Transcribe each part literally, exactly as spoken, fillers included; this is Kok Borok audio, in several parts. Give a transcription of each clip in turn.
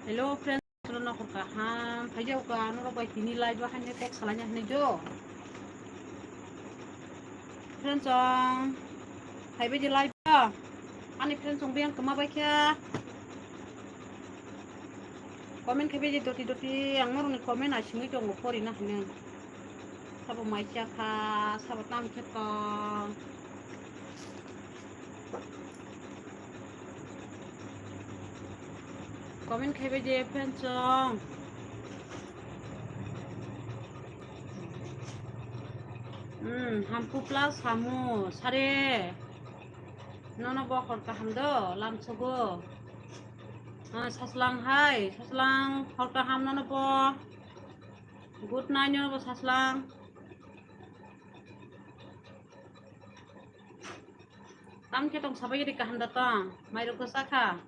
Hello friends, no hor kaham. Phaijaoka norok bai tini live o haino kok salaina hinwi jo. Friends chong, phaibai je live o. Ani friends chong biyang kwma bai kha. Comment khaibai je doti doti, ang norokni comment asingwi tongo, porina hinwi. Sabo mai cha kha, sabo tam khe tong. Comment khaibai je friends chong. Hmm, hampu plus hamu, sare. Nono bo hor kaham do, lamsogo. Ah, saslang hai, saslang hor kaham nono bo. Good night nono bo saslang. Tam khe tong sabai ri kaham da tong. Mai rok cha kha.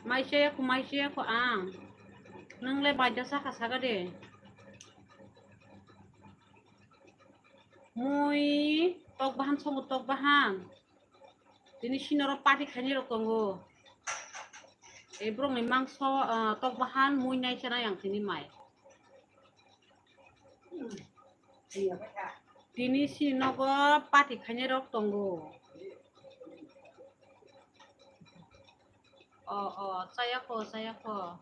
Mai se ko, mai se ko ang. Nang le bai da cha kha saga de. Mui tok bahan songo tok bahan. Tini sinoro party khaini rok tongo. E borok ni mangso, ah, tok bahan mui nai chana yang tini mai. Tini si nogo party khainai rok tongo. O, o, chaya kho, chaya kho.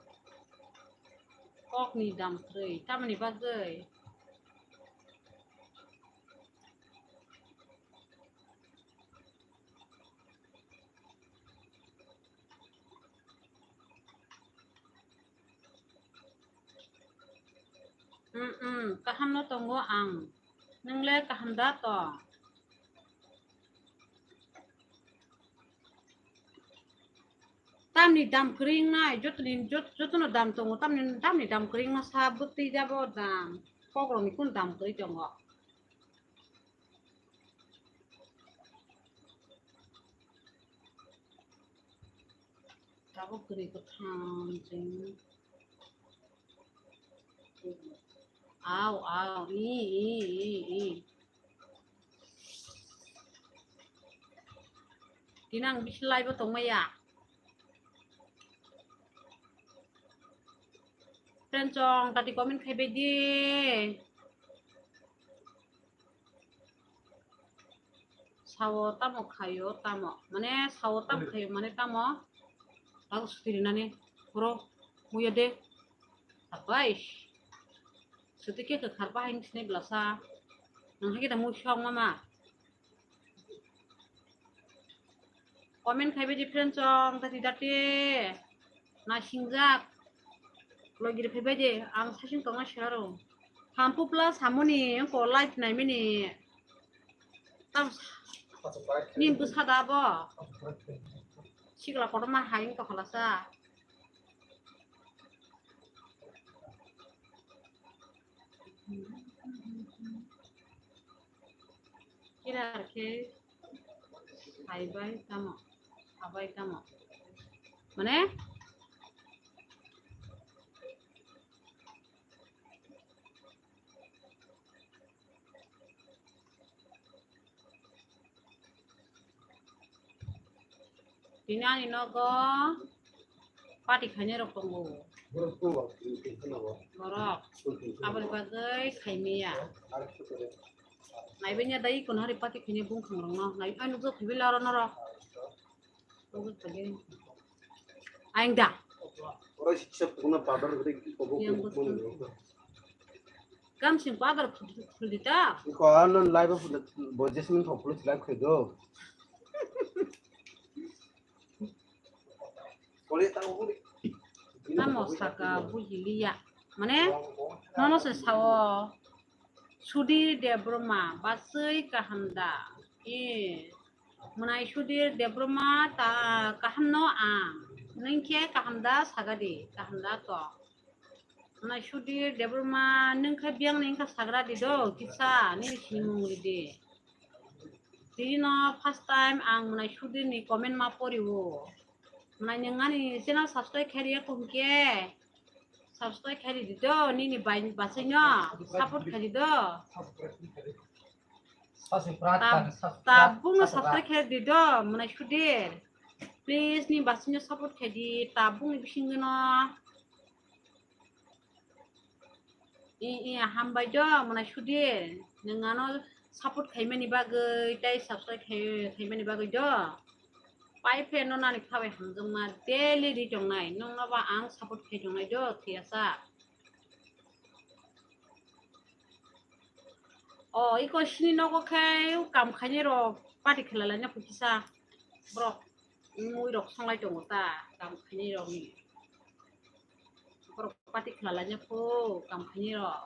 Kok ni dam kwrwi, tamoni bagwi? Mm, mm, kaham no tongo ang. Nung le kaham da tong? Tamni dam kwrwi wngnai, jotoni, jot-, jotono dam tongo, tamni, tamni dam kwrwi wngna sa bwtwi jabo dam. Kokrokni kunu dam kwrwi tongo? Tabuk kwrwi kwthang chwng. Au, au, i, i, i, i. Tini ang bisi live o tongmaya. Friend chong, tati comment khaibai di. Sao tamo khaio tamo. Mane sao tamo khaio mane tamo. Tago sutirinani. Horo muya de. Sabai. Suti ke ke kharpa hain sini belasa. Nang hake da mu shong mama. Comment khaibai di friend chong, tati tati. Nasingjak. Logiri phaibai di, ang sasing tongo sero. Hampu plus hamoni, engko live naimani. Tam nim bwsa da bo. Sikla kotorma hai wngkha khalasa. Kira khe saibai tamo, sabai tamo. Mane? Tini ani nogo party khainai rok tongo. Borok aboni bagwi khaimaya. Naibai ya dai kono hari party khainai bungkhang rok no. Nai ai nukjak phaibai la oro norok. Aing da. Oro siksa pukuna powder gede kobo. Yang kobo betul. Kam sing powder phul di ta. Ko ano live phul bo Jasmine ko phul live khe do. Tamo saka bujiliya. Mane nono se sao. Sudhir Debbarma, basui kaham da? E, mwnai Sudhir Debbarma ta kaham no ang. Nwng khe kaham da sagadi, kaham da to. Mwnai Sudhir Debbarma nwng khe biyang ni wngkha sagradi do, kisa nini sinimung ridi. Tini no first time ang mwnai Sudhir ni comment ma pori o. Mwnai nwng ani channel subscribe khe riya kho hwnkhe. Subscribe khaidi do, nini bai basai no support khaidi do. Tab-, tabung no subscribe khaidi do, mwnai Sudhir. Please, ni basai no support khaidi, tabung ni bising no. I, i, hambai do, mwnai sudi. Nwng ano support khaimani bagwi, tei subscribe khai-, khaimani bagwi do. Pai phe no nani khabai hamjakma daily ri tongnai. Nwngno ba ang support khai tongnai do, thiyasa. O, iko sini nogo khe kam khainai rok party khlai laina phu kisa. Borok mui rok songlai tongo ta, kam khainai rok ni. Borok party khlai laina phu kam khainai rok.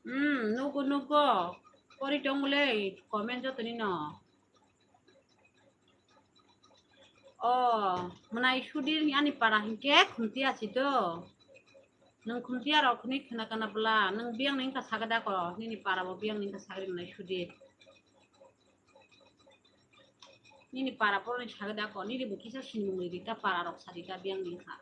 Hmm, nugo, nugo. Pori tongole, comment jotoni no. O, mwnai sudi ani para hinkhe khumtiya si do. Nwng khumtiya rok hwnwi khna kana bwla, nwng biyang ni wngkha sagada ko, nini para bo biyang ni wngkha sagri mwnai sudi. Nini para poroni sagada ko, nini bo kisa sinimung rika para rok sarika biyang ni wngkha.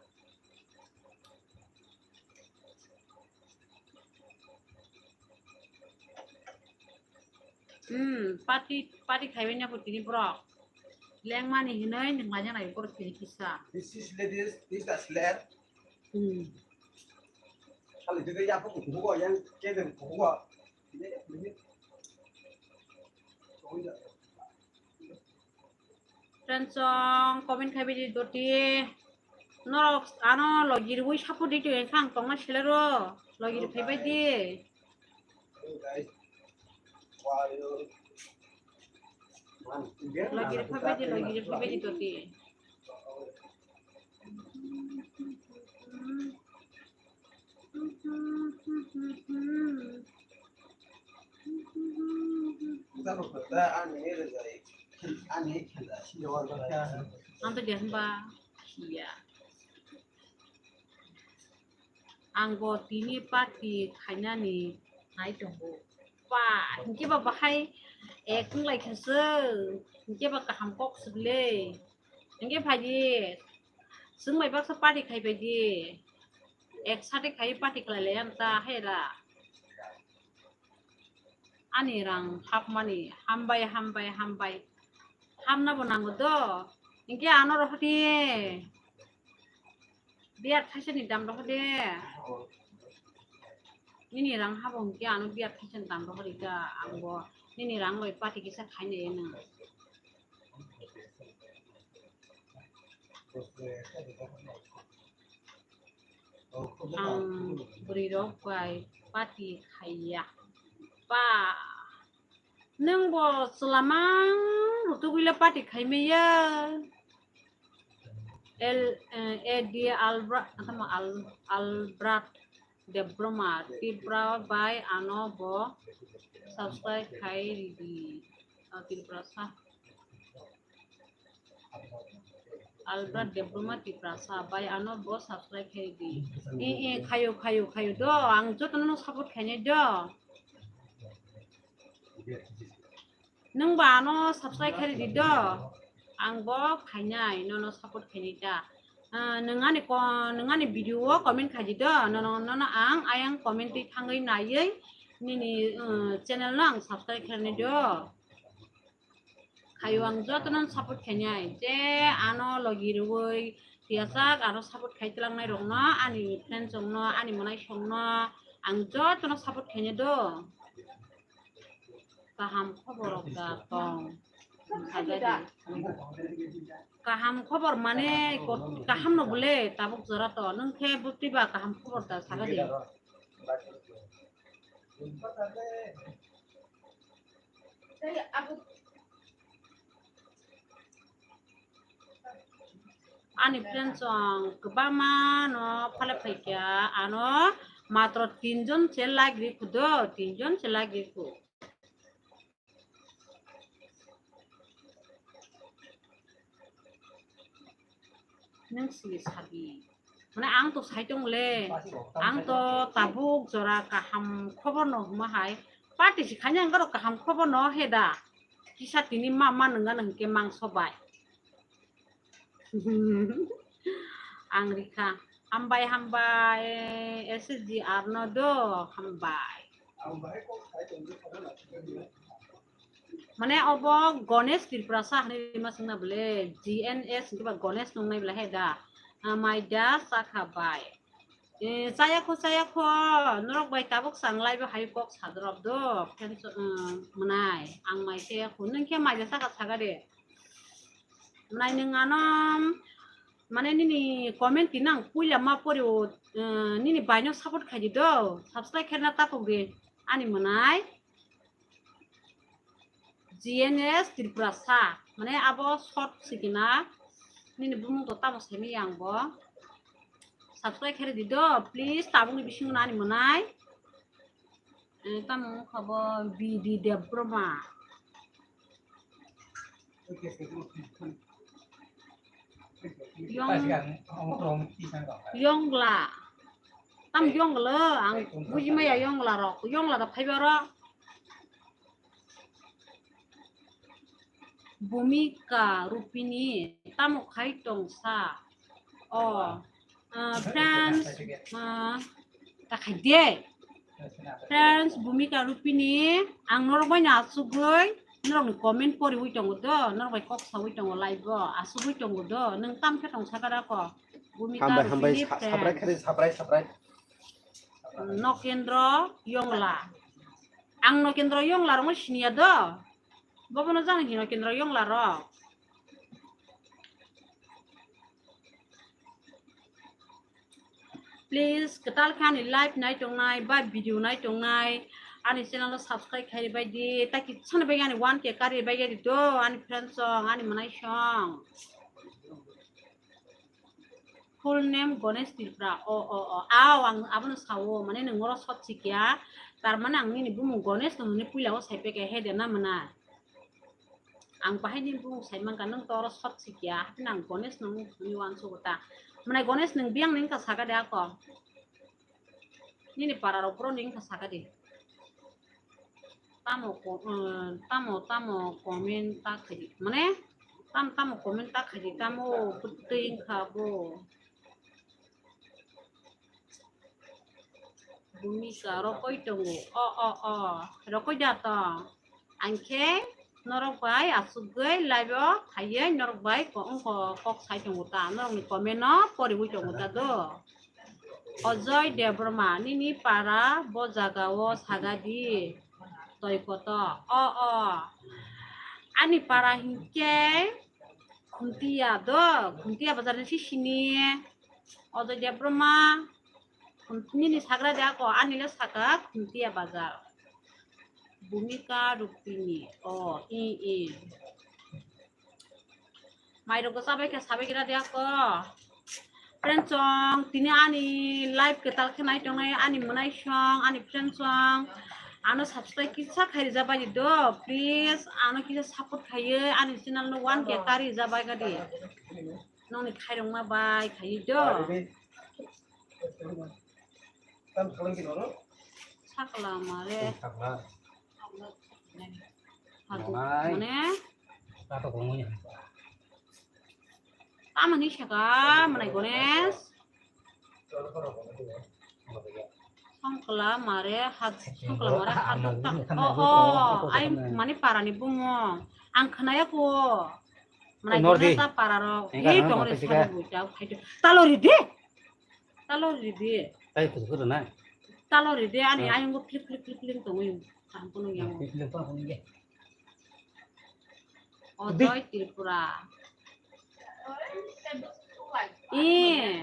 Hmm, party, party khaibai na tini borok. Lengmani hinoi nung laina nai borok tini kisa. This is ladies, this is sled. Hmm. Kali dede ya pok kuku yang kede kuku. Friends song comment khaibai di doti. Norok ano logi rwui support di tong kha ang tongna selero logi rw phaibai di. Logi rw phaibai di, logi rw phaibai di doti. Ang to dia hwnba iya. Ang bo tini party khainani nai tongo. Pa, hinkhe ba bahai ek wng lai kha se, hinkhe ba kaham kok swk le. Hinkhe phai di, chwng bai baksa party khai phai di. Ek sati khai party khlai lai ang ta hai ra. Ani rang hapmani hambai, hambai, hambai. Hamna bo nango do. Hinkhe ano rohor di. Biyar thaisa ni dam rohor de. Nini rang habo hinkhe ano biyar thaisa ni dam rohor ika ang bo nini rang bai party kisa khainai nang. Ang bwrwi rok bai party khaiya. Pa, nwng bo chwlamang rutugwi le party khaimaya. L, eh, A D Albra-, atama Al-, Albert Debbarma, Tripura bai ano bo subscribe khai ridi. Oh, Tripura sa. Albert Debbarma Tiprasa bai ano bo subscribe khai di. E, e, khayo, khayo, khayo do, ang jotono no support khainai do. Nwng ba ano subscribe khai di do. Ang bo khainai, nono support khainai ta. Ah, nwng ani ko-, nwng ani video o comment khai di do. Nono, nono ang ayang comment twi thangwi naiwi nini, eh, channel no ang subscribe khainai do. Khayo ang jotono support khainai. Je ano logi rwui tiyajak aro support khai twlangnai rokno, ani friends rokno, ani mwnai songno ang jotono support khainai do. Kaham khobor rok da tong. Kaham khobor mane ko-, kaham no bole tabuk jora to. Nwng khe bwtwi ba kaham khobor da saga di. Ani friends song kwbangma no phalai phaikha, ano matro tinjon se like rikhu do, tinjon se like rikhu. Nwng sini sabi. Mane ang to sai tong le. Ang to tabuk jora kaham khobor no huma hai. Party si khanya ang kaham khobor no heda. Kisa tini ma ma nwnga nang ke mangso bai. Ang rikha. Hambai, hambai. S S G R no do. Hambai. Mane obo Ganesh Tripurasa hinwi ma swngna bole, G N S hwnkhe ba Ganesh nungnai bole he da. Ah, mai da sakha bai. Eh, chaya kho, chaya kho, norok bai tabuk chang lai bo hai kok sadrop do, friends, eh, mwnai, ang mai chaya kho, nwng khe mai da saka saga de. Mwnai nwng ano, mane nini comment tini ang puila ma pori o, eh, nini bai no support khai di do, subscribe khe na tapok di, ani mwnai. G N S Tripura sa, mane abo short sikina, nini bumung to tamo semi yang bo. Subscribe khe di do, please, tabuk ni bisingo ani mwnai. Eh, tamo wngkha bo B D Debbarma. Yong-, Yongla. Tam Yongla, ang buji maya Yongla rok. Yongla da phaiba rok. Bhumika Rupini, tamo khai tong sa. Oh, ah, friends, ah, ta khai de. Friends, Bhumika Rupini, ang norok bai no asugwi, norok ni comment pori wi tongo do, norok bai kok sawi tongo live o, asugwi tongo do, nwng tam khe tong sakara ko. Bhumika Hambai, hambai, Rupini, sa-, sabrai friends. Khari, sabrai, sabrai. Nokendro Yongla. Ang Nokendro Yongla rok no siniya do. Bobono jang hino Nokendro Yongla rok. Please, kwtal khe ani live nai tongnai ba video nai tongnai, ani channel no subscribe khai bai di, ta kisa ni bagwi ani one K kari bai di do, ani friends song, ani mwnai song. Full name Ganesh Tripura. O, o, o. Aw, ang abono sao, mane nwng oro sot sikya. Tar mane ang nini bumung Ganesh no hwnwi puila o sai pekya he de na mwnai. Ang bahai ni bumung sai mankha, nwng to oro sot sikya. Haphino ang Ganesh no hwnwi uansukgo ta. Mwnai Ganesh nwng biyang ni wngkha saka de ako. Nini para rok bro ni wngkha saka de. Tamo ko-, eh, tamo, tamo comment ta khaidi. Mane, tam, tamo comment ta khaidi, tamo bwtwi wngkha bo. Bhumika rokoi tongo. O, o, o. Rokoi da tong. Angkhe norok bai asugwi live o phaiwi norok bai ko-, wngkha kok sai tongo ta. Norok ni comment no poriwi tongo ta do. Ojoy Debbarma, nini para bo jaga o saga di. Toi koto. O, o. Ani para hinkhe Khuntia do. Khuntia bazar ni sisini. Ojoy Debbarma. Khun-, nini sagra de ako. Ani le saka Khuntia bazar. Bhumika Rupini. O, i, i. Mairok go sabai khe sabai kira dia ko. Friend song, tini ani live kwtal khe nai tongnai ani mwnai song, ani friend song. Ano subscribe kisa khai rija bai di do, please. Ano kisa support khaiwi ani channel no one K kari rija bai ga di. Nongni khairokma bai khaiwi do. Sakla mare. Hadu mane. Tamani saka mwnai Ganesh. Songkla mare hat, songkla mare hat ta. O, o, ai mani parani bumung. Ang khnaya ko. Mwnai Ganesh ta pararo. Hi tongre sari buja khai. Talo ri de. Talo ri de. Tai kudu kudu na. Talo ri de ani ayung go flip flip flip flip tongwi. Ang kono yang. Flip flip tongwi. Ojoy Tripura. Eh.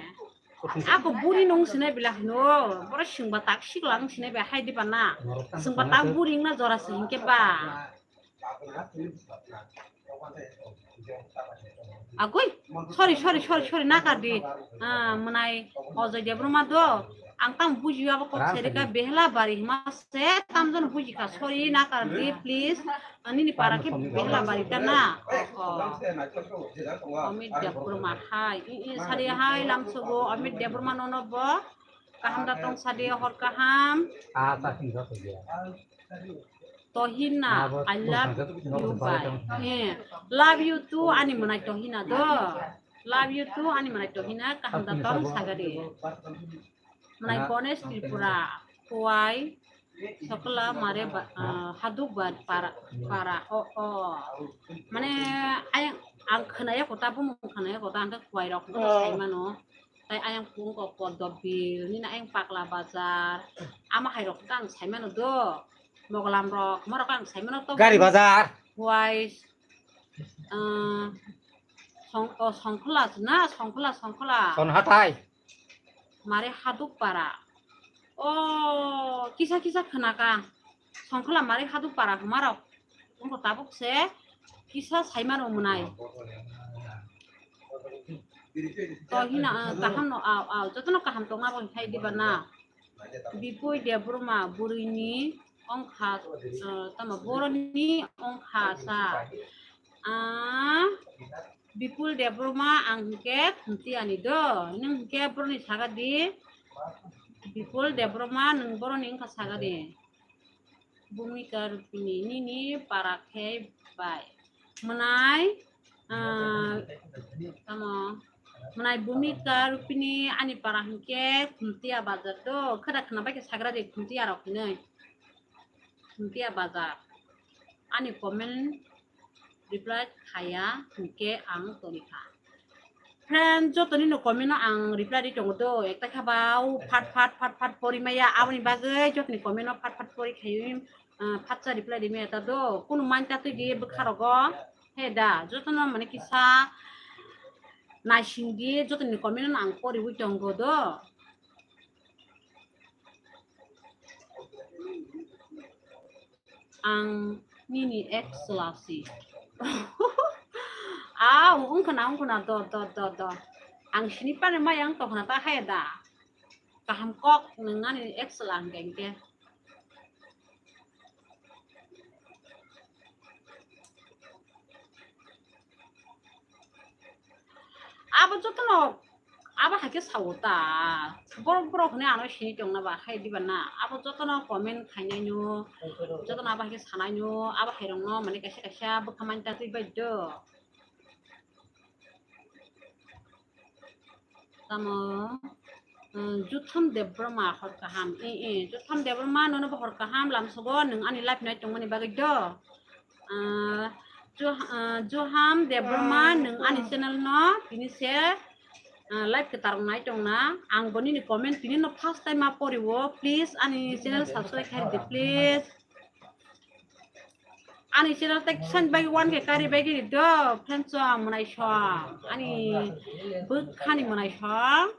Ako buri nung sinai bila hino. Boro singba tak siklang sinai ba hai di ba na. Singba tak buri na jora sing ke ba. Agoi, sorry, sorry, sorry, sorry, nakar di. Ah, mwnai Ojoy Debbarma do. Ang tamo bujiya abo kok serika behla bari hima se tamjon bujikha, sorry, nakar di, please. Ani ni para ke behla bari ta na. Oh, oh. Amit Debbarma hai. I, i, sari hai lamsogo Amit Debbarma nono bo. Kaham da tong sadi hor kaham. Ah, ta sing jot ya. Tohina, I love you, bai. Eh, love you too, ani mwnai Tohina do. Love you too, ani mwnai Tohina, kaham da tong sagadi. Mwnai Ganesh Tripura, Khowai, Sokla, mare ba, ah, Haduk ba, para, para, o, o. Mane, ayang, ang khnaya kota, bumung khnaya kota, ang khe Khowai rok, bo sai mano. Tai ayang pung kok Poddobil, nini ayang Pakla Bazar. Ama hai rok kang saimano do. Moglam rok, ma rok kang saimano to. Gari Bazar. Wai, ah, song, oh, Songkhla na, Songkhla, Songkhla. Son hatai. Mare Haduk Para. Oh, kisa kisa khnaka. Songkhla Mare Haduk Para hwnmarok. Wngkha tabuk se kisa saimano mwnai. To hina, ah, kaham no, ah, ah, jotono kaham tongma bo hai diba na. Bipui Debbarma bwrwini wngkha, ah, tamo boroni wngkha sa. Ah, Bipul Debbarma ang hwnkhe Khumtiyani do. Nwng hwnkhe boroni saga di. Bipul Debbarma nwng boroni wngkha saga di. Bhumika Rupini nini para khe bai. Mwnai, ah, tamo, mwnai Bhumika Rupini ani para hwnkhe Khumtiya Bazar do. Kheda khna bai khe sagra de Khumtiya rok hinwi. Khumtiya Bazar. Ani comment reply khaya hwnkhe ang tongkha. Friend, jotoni no comment no ang reply ri tongo do, ekta kha ba o phat phat phat phat pori maya, aboni bagwi jotoni comment no phat phat pori khayo, ah, phatsa reply ri maya ta do, kunu manta twi di bwkha rogo, he da, jotono mane kisa naising di, jotoni comment no ang poriwi tongo do. Ang nini ex lasi. Ah, wngkhana, wngkhana, do, do, do, do. Ang sini pani maya wng tongkhana ta hai da. Kaham kok nwng ani ex la hwnkhe hwnkhe. Abo jotono, abo hai khe sao ta. Borok, borok hwnwi ano sini tongna ba hai diba na. Abo jotono comment khainai no, jotono abo hai khe sanai no, abo hai rokno mane kaisa kaisa bwkha mani ta twi bai do. Tamo, eh, Jutham Debbarma hor kaham. Eh, eh, Jutham Debbarma nono bo hor kaham lamsogo nwng ani live nai tongmani bagwi do. Ah, Jo-, ah, Joham Debbarma nwng ani channel no tini se, ah, live kwtal nai tongna. Ang bo nini comment tini no first time ma poriwo. Please ani channel subscribe khai di please. Ani channel tei kisan bai one K kari bai giri do, friends, so mwnai so. Ani bwkhani mwnai so.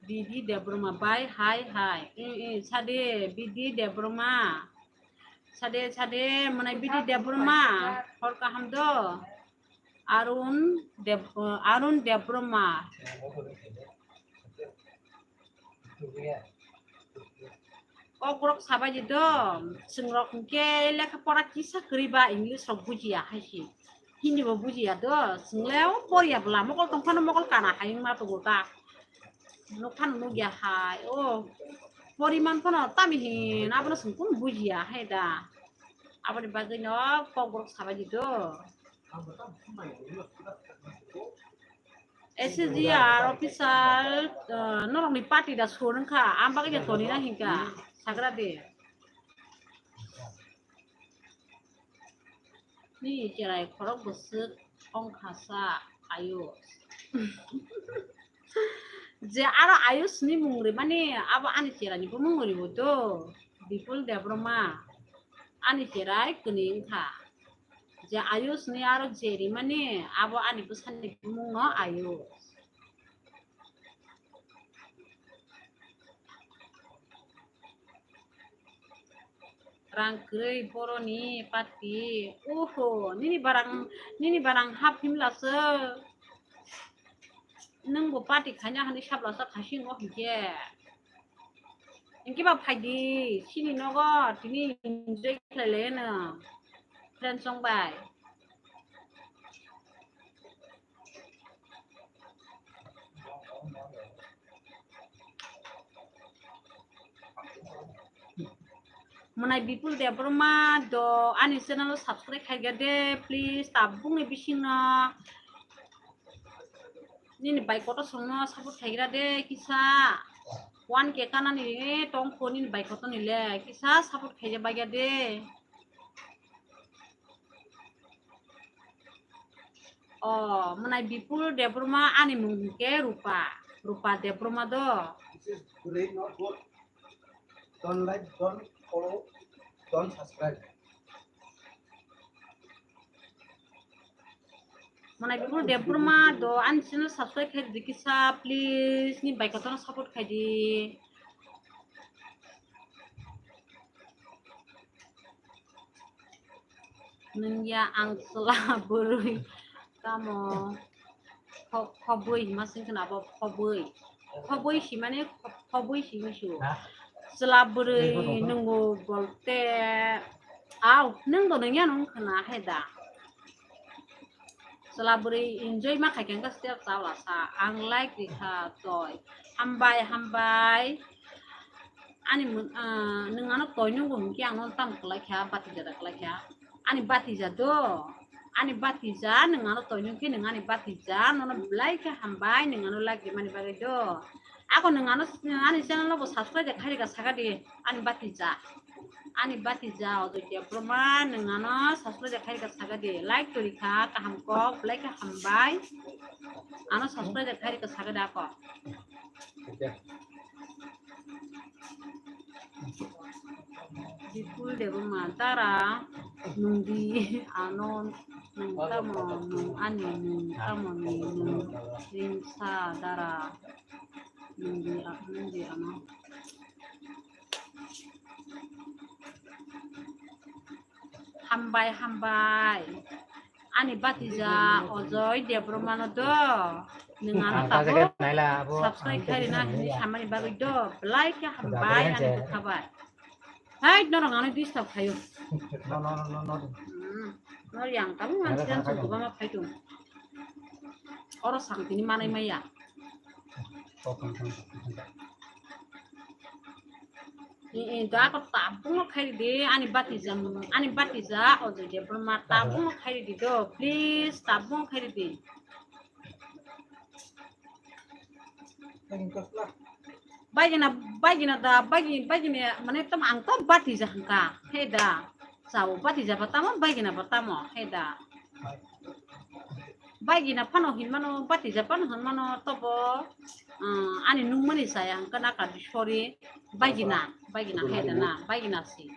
Bidi Debbarma bai hai hai. Eh, eh, sade Bidi Debbarma. Sade, sade, mwnai Bidi Debbarma. Hor kaham do. Arun Deb-, Arun Debbarma. Kokborok sabaidi do, chwng rok hwnkhe lekha pora kisa kwrwi ba English rok bujiya hai se. Hindi bo bujiya do, chwng le o poriya bwla mokol tong phano mokol kana hai wngma tongo ta. Nuk phano nukya hai, o poriman phano tami hin abono chwng kunu bujiya hai da. Aboni bagwi no kokborok sabaidi do. S G R official, uh, norokni party da sur wngkha, ang bagwi da toni na hinkha, sagra de. Ni cherai khorok bwswk wngkha sa, ayo. Je aro Ayush ni mung rimani abo ani cherani bo mung ribo do, Bipul Debbarma. Ani cherai kuni wngkha. Je Ayush ni aro je rimani abo ani bwsani bumung no Ayush. Rang kwrwi boroni party. Oho, nini barang, nini barang hap himla se. Nwng bo party khaina hwnwi saplasa khasing o hinkhe. Hinkhe ba phaidi, sini nogo tini enjoy khlai lai no. Friends song bai. Mwnai Bipul Debbarma do ani channel o subscribe khaikha de, please, tabukni bisingno nini bai kotor songno support khaigra de, kisa one K kanani tongkho nini bai kotorni le, kisa support khaija baikha de. O, mwnai Bipul Debbarma, ani mung hinkhe Rupa. Rupa Debbarma do. This is great, not good. Don't like, don't follow, don't subscribe. Mwnai Bipul Debbarma do ani channel subscribe khai di kisa, please, ni bai kotorno support khai di. Nungya ang chwla bwrwi tamo pho-, phobwi hima sing khna abo phobwi. Phobwi himani pho-, phobwi himi su. Chwla bwrwi nungo bolte au nung do nungya nung khna hai da. Chwla bwrwi enjoy ma khai khe step chalasa ang like rikha toi. Hambai, hambai. Ani mun-, ah, nwng ano toi nungbo hinkhe ang nono tamo kwlai kha, batija da kwlai kha. Ani batija do, ani batija nwng ano toi nungkhe nwng ani batija, nono belai khe hambai, nwng ano like rimani bagwi do. Ako nwng ano, ani channel no bo subscribe de khairika sakadi, ani batija. Ani batija Ojoy Debbarma, nwng ano subscribe de khairika sakadi, like to rikha, kaham kok, belai khe hambai. Ano subscribe de khairika sakadi ako. Bipul Debbarma dara nungdi ano nung tamo nung ani nung tamo ni nung ringsa dara nungdi a-, nungdi ano. Hambai, hambai. Ani batija Ojoy Debbarma no do. Nwng ano tabuk subscribe khairina hinwi samani bagwi do. Belai khe hambai ani bwkha bai. Hai, norok ano disturb khaio. No, no, no, no, no. Hmm. Nor yang tabuk ang siyan song kwbangma phaitung. Oro samtini manai maya. Eh, eh, da ako tabung no khairi di, ani batija, ani batija, Ojoy Debbarma, tabung no khairi di do, please, tabung no khairi di. Bagina, bagina da, bagi-, bagina, mane tam ang to batija hangka, he da, sao batija ba tamo, bagina ba tamo, he da. Bagina phano hinmano, batija phano hinmano, tobo, ah, ani nungmani saya hangka na kadi sorry, bagina, bagina hai da na, bagina si.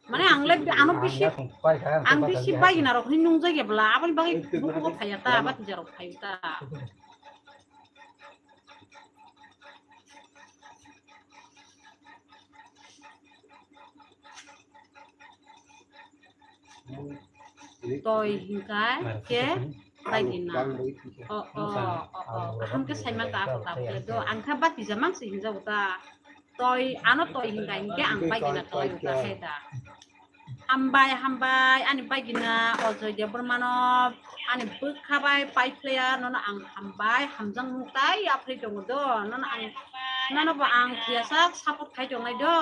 Mane ang le ano bisi, ang bisi bagina rok ni nungjak ya bla, aboni bagwi buku bo phaya ta, batija rok phaya ta. Toi hingka ke bagina. O, o, o, o. Kaham ke saima ta ako ta bole do. Ang kha batija mang se hinja uta. Toi, ano toi hingka hingke ang bagina kalai uta hai da. Hambai, hambai, ani bagina Ojoy Debbarmano, ani bwkha bai pai phlaiya, nono ang hambai, hamjak nuktai yapri tongo do, nono ang, nono bo ang thiyasa support khai tongnai do,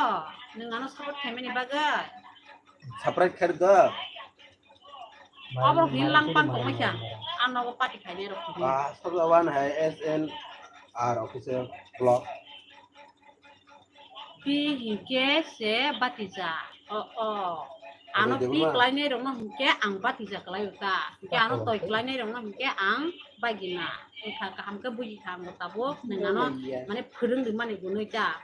nwng ano support khaimani bagwi. Subscribe khair do. Obo hin lang pan tongma kha, ano bo party khainai rok. Ah, sabla wan hai S N R official vlog. Pi hingke se batija. O, o. Ano pi kelainai rokno hingke ang batija kelai uta. Hingke ano toi kelainai rokno hingke ang bagina. Wngkha kaham ke buji kha ang tabuk. Nang ano mane phwrwng rimani gunui ta.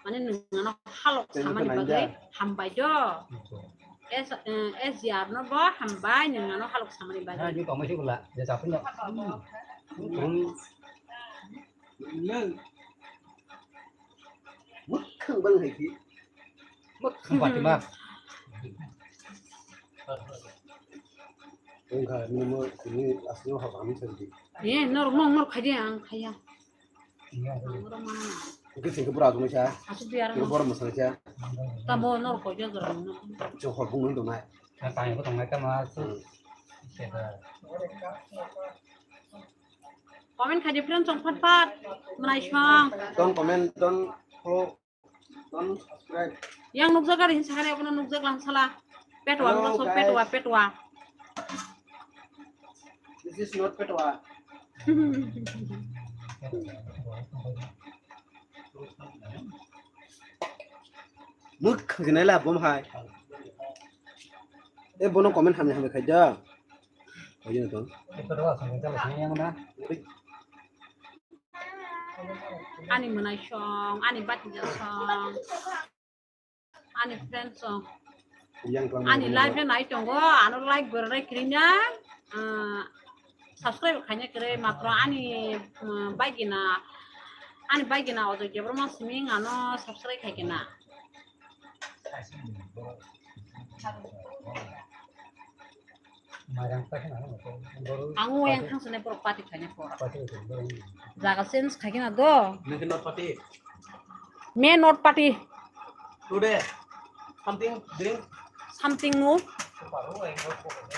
Mane nang ano halok samani bagwi hambai do. S, eh, S G R no bo hambai nang ano halok samani bagwi. Mwkhang bang hai ki. Mwkhang bati ma. Wngkha nimo tini asli ha kami sandi. Eh, nor, nor, nor khai di ang khaya. Oke, singke pura tumai sa. Asuk di arang. Singke pura masala sa. Tamo nor koi ja jora no. Jo hor bung nang tumai. Tang ko tumai ka ma su. Comment khai di friend song phat phat. Mwnai song. Don't comment, don't follow, don't subscribe. Yang nukjak ari hinsa kare abono nukjak lang sala. Petwa, hello, guys. Petwa, petwa. This is not petwa. Mwkhang jinai la bom hai. E bono comment hamya hamya khai da. Ani mwnai song, ani batija song, ani friend song, ani live no nai tongo, ano like bo rwna kwrwi na, ah, subscribe khaina kwrwi, matro ani, ah, bagina, ani bagina Ojoy Debbarma simi ano subscribe khai kena. Ang o yang thang sene borok party khaina por. Jaga change khaikhe na do. Nang khe not party. Me not party. Today something drink. Something no.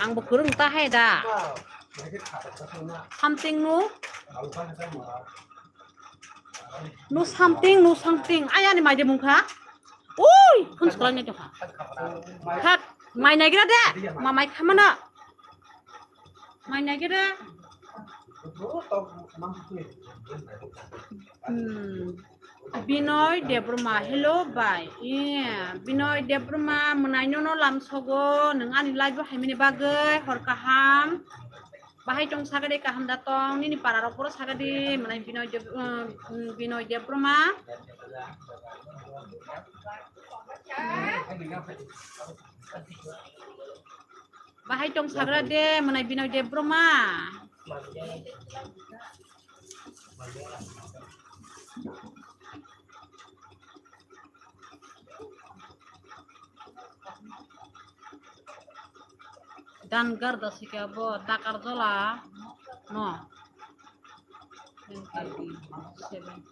Ang bo kwrwng ta hai da. Something no. No something, no something. Ayani mai de mungkha. Ui, phone sekolai nai tongkha. Thak, mai naigra de. Ma mai khamana. Mai naigra. Hmm. Binoy Debbarma, hello bai. Yeah, Binoy Debbarma, mwnai nono lamsogo, nwng ani live o haimani bagwi, hor kaham. Bahai tong sagadi kaham da tong, nini para rok pura sagadi, mwnai Binoy Deb-, um, Binoy Debbarma. Bahai tong sagra de, mwnai Binoy Debbarma. Dan garda sika bo Takarjola no. Seven.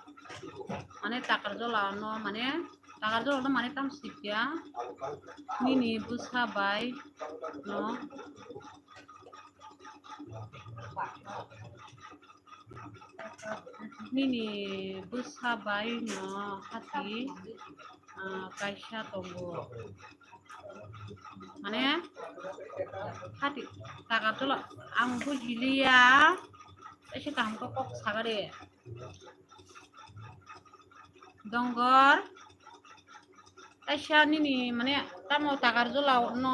Mane Takarjola no mane Takarjola no mane tam sikya. Nini bwsa bai no. Nini bwsa bai no hati, ah, kaisa tongo. Mane hati Takarjola ang bujiliya. Ese kaham kok kok sagare. Dongor. Kaisa nini mane tamo Takarjola no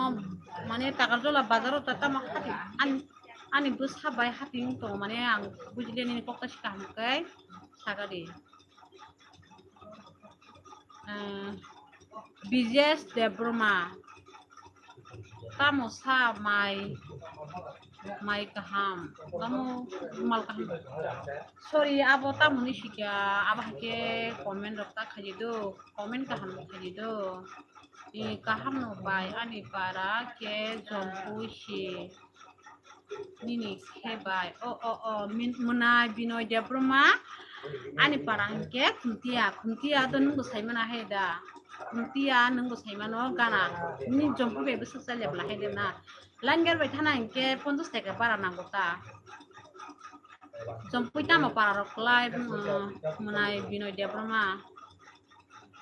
mane Takarjola bazar o ta tamo hati ani, ani bwsa bai hati wng tongo mane ang bujiliya nini kok ta si kaham khe sagadi. Eh, Bijesh Debbarma. Tamo sa mai, mai kaham. Tamo mal kaham. Sorry, abo tamo ni sikya, abo hake comment rok ta khaji do, comment kaham rok khaji do. I kaham no bai ani para ke Jompu si. Nini khe bai. O, o, o, min-, mwnai Binoy Debbarma. Ani para hinkhe Khumtiya. Khumtiya to nwng bo saimana hai da. Khumtiya nwng bo saimano gana. Nini Jompu bai bwswk chaliya bwla hai de na. Line gar bai thana hinkhe ponchash taka bara nango ta. Jompui tamo para rok klai, mm, mwnai Binoy Debbarma.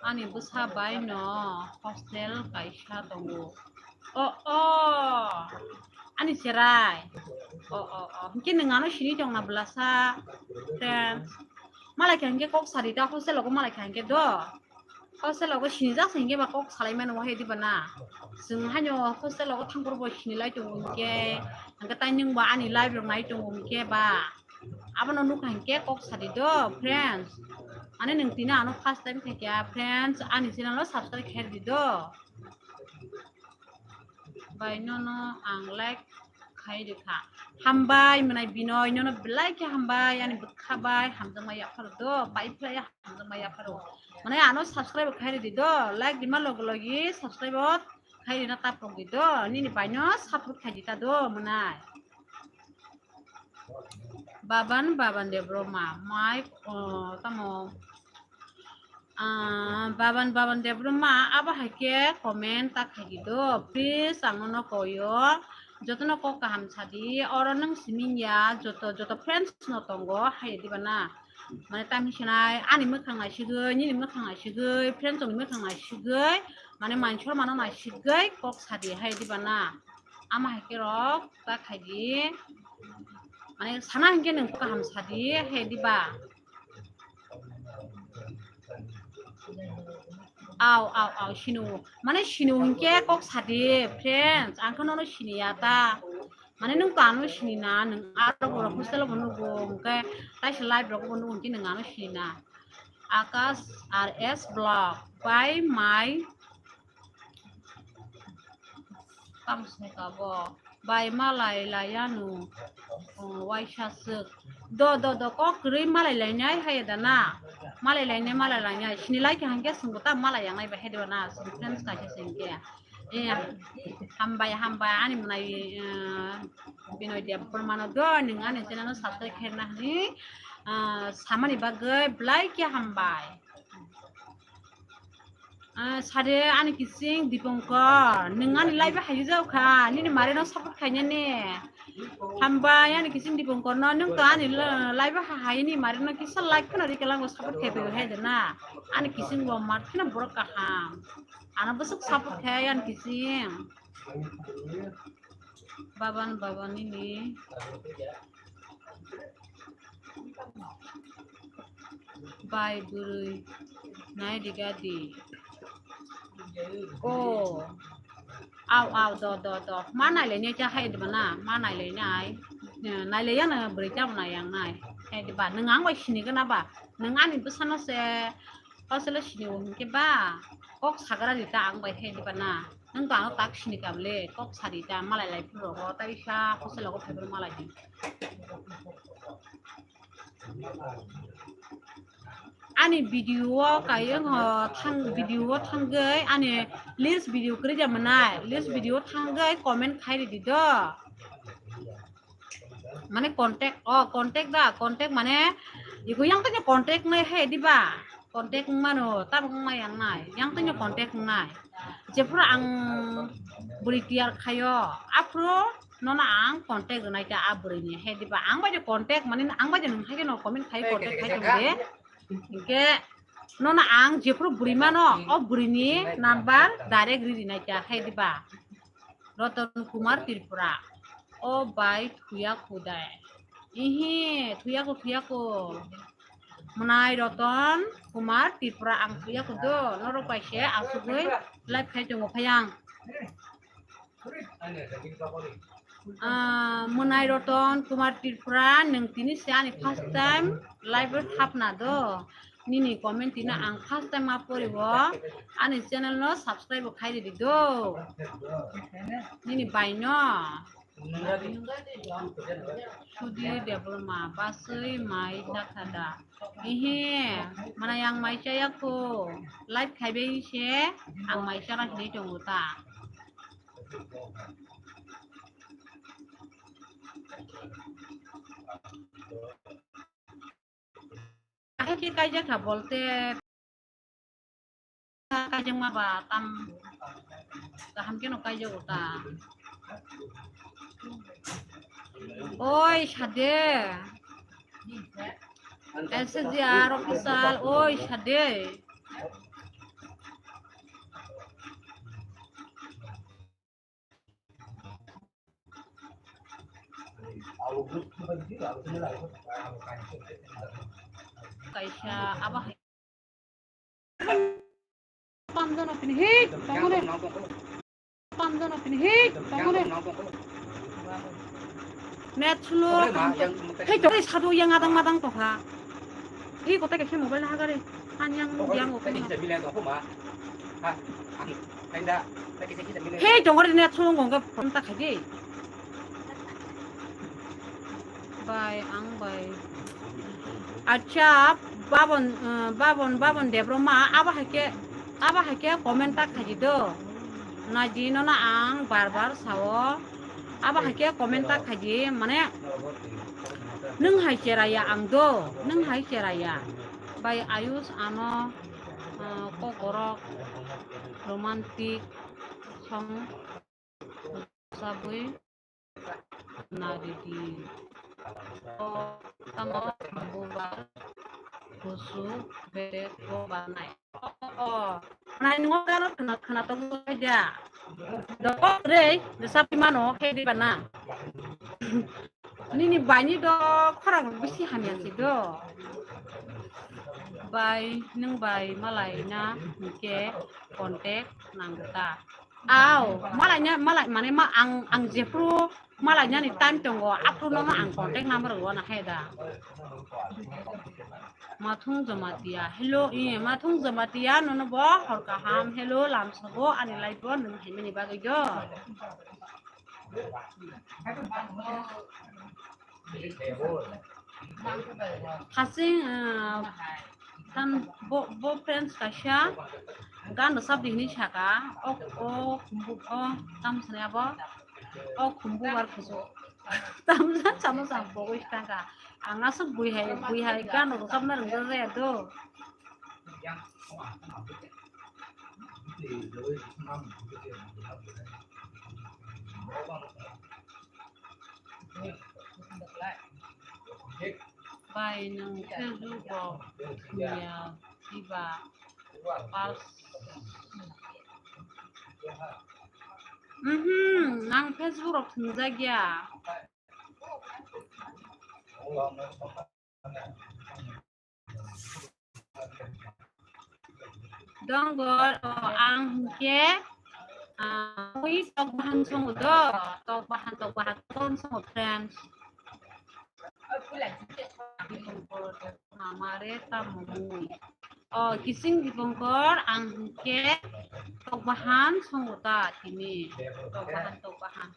Ani bwsa bai no hostel kaisa tongo. O, o, ani cherai. O, o, o. Hinkhe nwng ano sini tong na bwlasa, friends. Malai kha hinkhe kok sari ta hostel o malai kha hinkhe do. Hostel o sinijak se hinkhe ba kok salai mano wahe diba na. Chwng haino hostel o thangphuru bo sinilai tongo hinkhe, hinkhe tai nwng ba ani live rok nai tongo hinkhe ba. Abono nukha hinkhe kok sadi do, friends. Ani nwng tini ano first time khaikha, friends, ani channel o subscribe khaidi do. Bai nono ang like khai rikha. Hambai mwnai Binoy, nono belai khe hambai, ani bwkha bai hamjakma yapharo do, pai phlai hamjakma yapharo. Mane ano subscribe khai ridi do, like dima logi logi subscribe khai rina tapok di do, nini bai no support khai di ta do mwnai. Baban, Baban Debbarma, Mike, oh, tamo, ah, Baban, Baban Debbarma, abo hai khe comment ta khai di do. Please, ang nono koyo. Jotono kok kaham sadi. Oro nwng sining ya, joto, joto friends no tongo, hai diba na. Mane, tam hinwi sinai, ani mwkhang naisigwi, nini mwkhang naisigwi, friends rokni mwkhang naisigwi, mane, mansormano naisigwi kok sadi, hai diba na. Ama hai khe rok ta khai di. Mane sana hinkhe nwng kaham sadi, hai diba? Au, au, au, sinu. Mane sinu hinkhe kok sadi, friends. Ang khe nono siniya ta. Mane nwng to ano sini na, nwng aro borok hostel bo nugo, hwnkhe taisa live rok bo nugo, hwnkhe nwng ano sini na. Akash R S vlog by my Tamo se ka bo. Bai malai laiya no. Oh, waisa swk. Do, do, do, kok kwrwi malai lainai hai da na. Malai lainai, malai lainai. Sini lai khe hangke swngbo ta malai yangnai bai hai da na. Swng friends kaisa se hingke. Eh, hambai, hambai. Ani mwnai, eh, Binoy Debbarma no do, nwng ani channel no subscribe khe na hwnwi, ah, samani bagwi belai khe hambai. Ah, sade ani kising Dipankar, nwng ani live hayu jao kha, nini mare no support khainani. Hambai ani kising Dipankar no, nwng to ani la-, live ha-, hayani mare no kisa like kheno rikhe lango support khai phaio hai de na. Ani kising bo mar kheno borok kaham. Ano bwswk support khai ani kising. Baban, baban nini. Bai bwrwi nai riga di. O. Au, au, do, do, do. Ma nailai nai cha hai diba na? Ma nailai nai. Eh, nailai ya na bwrwi cha bo nai yang nai. Hai diba, nwng ang bai sini gana ba? Nwng ani bwsano se, hostel o sini o hwnkhe ba? Kok sagra di ta ang bai hai diba na? Nwng to ano tak sini kam le, kok sari ta, malai lai phuru rogo, tai sa hostel o phai phuru malai di. Ani video o kayeng ho thang, video o thangwi ani list video kwrwi ja mwnai, list video thangwi comment khai ridi do. Mane contact, o contact da, contact mane iko yang tanya contact nai hai diba, contact mano, tamo wng ma yang nai, yang tanya contact nai. Jephuru ang bwrwi tiyar khayo, aphuru nono ang contact rwnai ta a bwrwini hai diba. Ang bai de contact mane ang bai de nwng hai no comment khai contact khai tong de. Hingke nono ang jephuru bwrwi mano, o bwrwini number direct ri rinai ta hai diba. Roton Kumar Tripura. O bai thuya kudai. Ihi, thuya ko, thuya ko. Mwnai Roton Kumar Tripura ang thuya ko do. Norok bai se asugwi live khai tongo phayang. Ah, Mwnai Roton Kumar Tripura, nwng tini se ani first time live o thapna do. Nini comment tino ang first time ma pori o. Ani channel no subscribe bo khai ridi do. Nini bai no. Sudhir Debbarma, basui mai dakha da. Ihi, mana yang mai chaya ko. Live khai bai se, ang mai chara hinwi tongo ta. Kaham khe kaijak kha bolte, kaijak ma ba tam kaham khe no kaijak ta. Oi sade, S G R official, oi sade. Kaisa abo hai. Tamjano tini hei tongone. Tamjano tini hei tongone. Net slow. Hei tongoi sadu yang adang madang tokha. Ih, kotai kaisa mobile hagari. Anyang yang open. Hei, dongor net song gong ke phone ta khaji. Bai, ang bai. Acha, Babon, eh, Babon, Babon Debbarma, aba haike, aba haike comment ta khaji do. Naji no na ang bar bar sao. Abo hai khe comment ta khaidi, mane, nwng hai cheraya ang do, nwng hai cheraya. Bai Ayush ano, ah, kokorok romantic song sabwi naridi. O tamo bubar kusu bere ko banai. O, nai nungo gano khna khna to gai da. Do rei, de sapi mano khe di bana. Nini baini do khorang bisi hamya si do. Bai, nung bai malai na hingke contact nang ta. Au, malai na, malai mane ma ang, ang jepro Malainani time tongo, aphuru nono ang contact number rwna hai da. Mathung Jamatia, hello, eh, Mathung Jamatia, nono bo hor kaham, hello, lamsogo, ani live bo nwng haimani bagwi do. Hasing, ah, tam bo, bo friends kaisa gan rwchap di hinwi saka, o, o, o, tam sini abo, o khumbu bar kusu. Tam sa chamo sa bogwi tangka. Ang aswk bui hai, bui hai gan rwchapna rwngjakya do. Bai, nwng Facebook rok thwngya diba? Pas. Mhm, ang Facebook rok thwngjak ya. Dongor, o, ang hwnkhe, ah, mui tok bahan songo do, tok bahan, tok bahan, tok songo, friends. Mamare tamo mui. O, Kising Dipongkor, ang hwnkhe tok bahan songo ta tini. Tok bahan, tok bahan.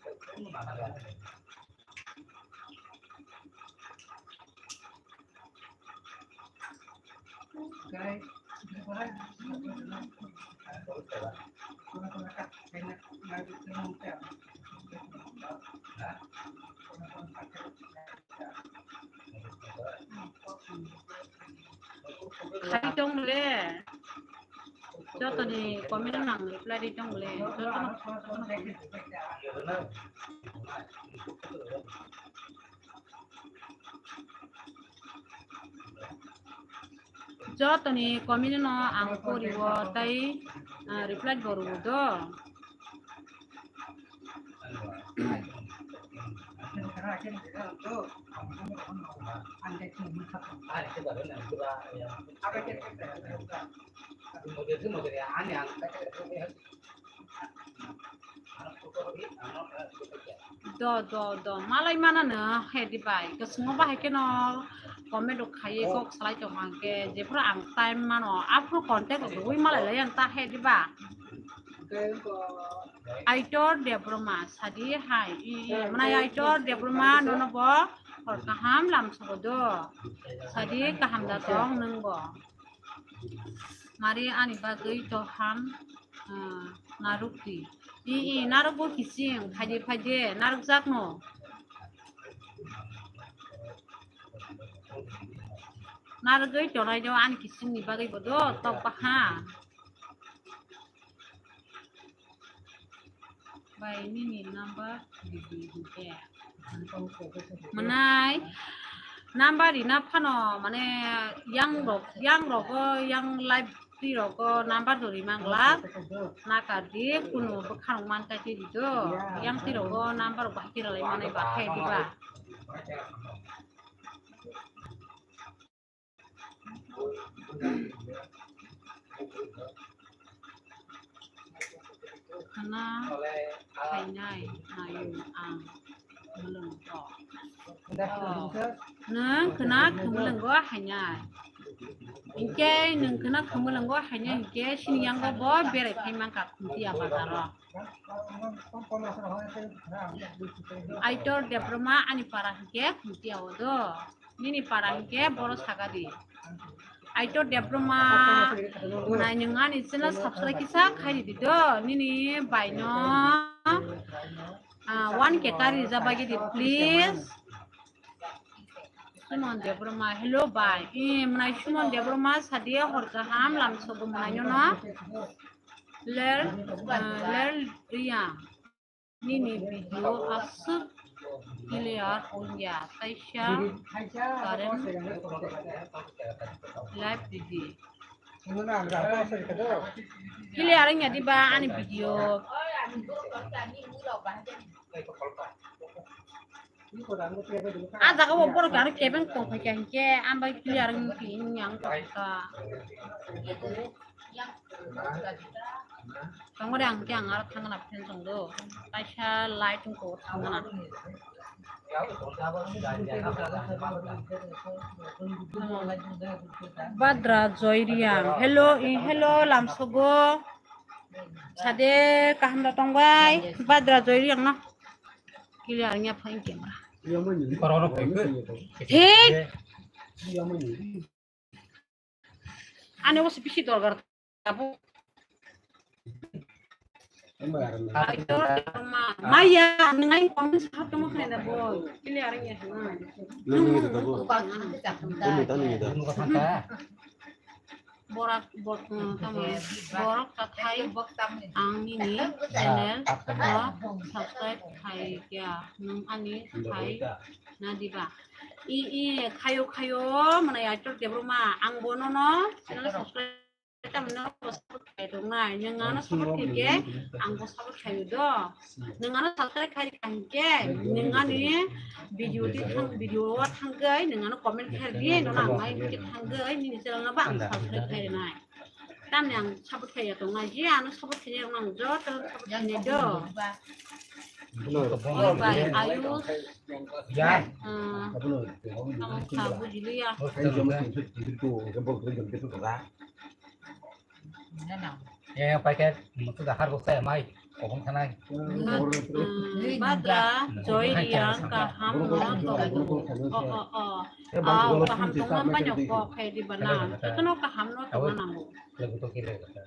Khai tong le. Joto ni comment nang reply di tong le. Joto no. Joto ni comment no ang pori o tai, ah, reply bo rw do. Do, do, do, malai mana no, he di bai. Kwswngo bahai khe no comment rok khaiye kok salai tong hang khe, jephru ang time mano, aphru contact rok rwui malai lai ang ta he di ba. Aitor Debbarma, sadi hai, i, i, mwnai Aitor Debbarma, nono bo hor kaham lam sogo do. Sadi kaham da tong nwng bo. Mari ani bagwi to ham, ah, naruk di. I, i, naruk bo kising, phaide, phaide, naruk jak no. Naruk gwi tonai do ani kising ni bagwi bo do, tok baha. Bai nini number ridi hwnkhe. Mwnai number rina phano mane yang rok, yang rogo, yang live twi rogo number do rimang glak. Nakar di kunu bwkha rok man kai twi di do. Yang twi rogo number rok bahai khe rwlai manai bahai di ba. Khna khainai naiyung ang mwlwng rok. Nwng khna mwlwng o hainai. Hinkhe nwng khna mwlwng o hainai hinkhe sini yango bo berai phai mankha Khumtiya bazar o. Aitor Debbarma ani para hinkhe Khumtiya o do. Nini para hinkhe boro sagadi. Aitor Debbarma, nai nwng ani channel subscribe kisa khai ridi do. Nini bai no, ah, one K kari rijak bagwi di, please. Sumon Debbarma, hello bai. Eh, mwnai Sumon Debbarma, sadi hor kaham lam sogo mwnai no no. Ler, ah, ler riya. Nini video aswk clear wngya, taisa current live ridi. Clear wngya diba ani video? Ah, jaga o borok aro kebeng tong phaikha hinkhe, ang bai clear wngya ang tongkha. Tongmani ang khe ang aro thangna phen tong do. Kaisa light wngkho thangna. Badra Joy Riang. Hello, i hello, lamsogo. Sade kaham da tong bai. Badra Joy Riang no. Kili ang ya phone camera. Thik. Ani o bisi dorgar. Abo. Maya, nang ai comment sa tamo khaina bo. Kili arang ya. Nang ni da bo. Nang ni da ni da. Borak bor tamo. Borak kathai ang nini channel no subscribe khai kya. Nang ani khai na diba. I i khayo khayo mana ya chor de broma ang bono no channel subscribe. Tamo no support khai tongnai, nwng ano support khai khe, ang bo support khai do. Nwng ano subscribe khai kha hinkhe, nwng ani video di thang, video o thangwi, nwng ano comment khai di, nono ang mai khe thangwi, nini channel no ba ang subscribe khai nai. Tamni ang support khai ya tongnai, je ano support khai ya ang joto support khai do. Hello. Hello, bai, Ayush. Ya. Ah, tamo kha bujiliya. Hello. Eh, paket, mutu da har bukta mai, kobong thanai. Bad-, eh, Badra, Joy Riang, kaham no tongo. O, o, o. Aw, kaham tongma bani kok khai di bana. Ikono kaham no tongma nango. Lagu to kile kata.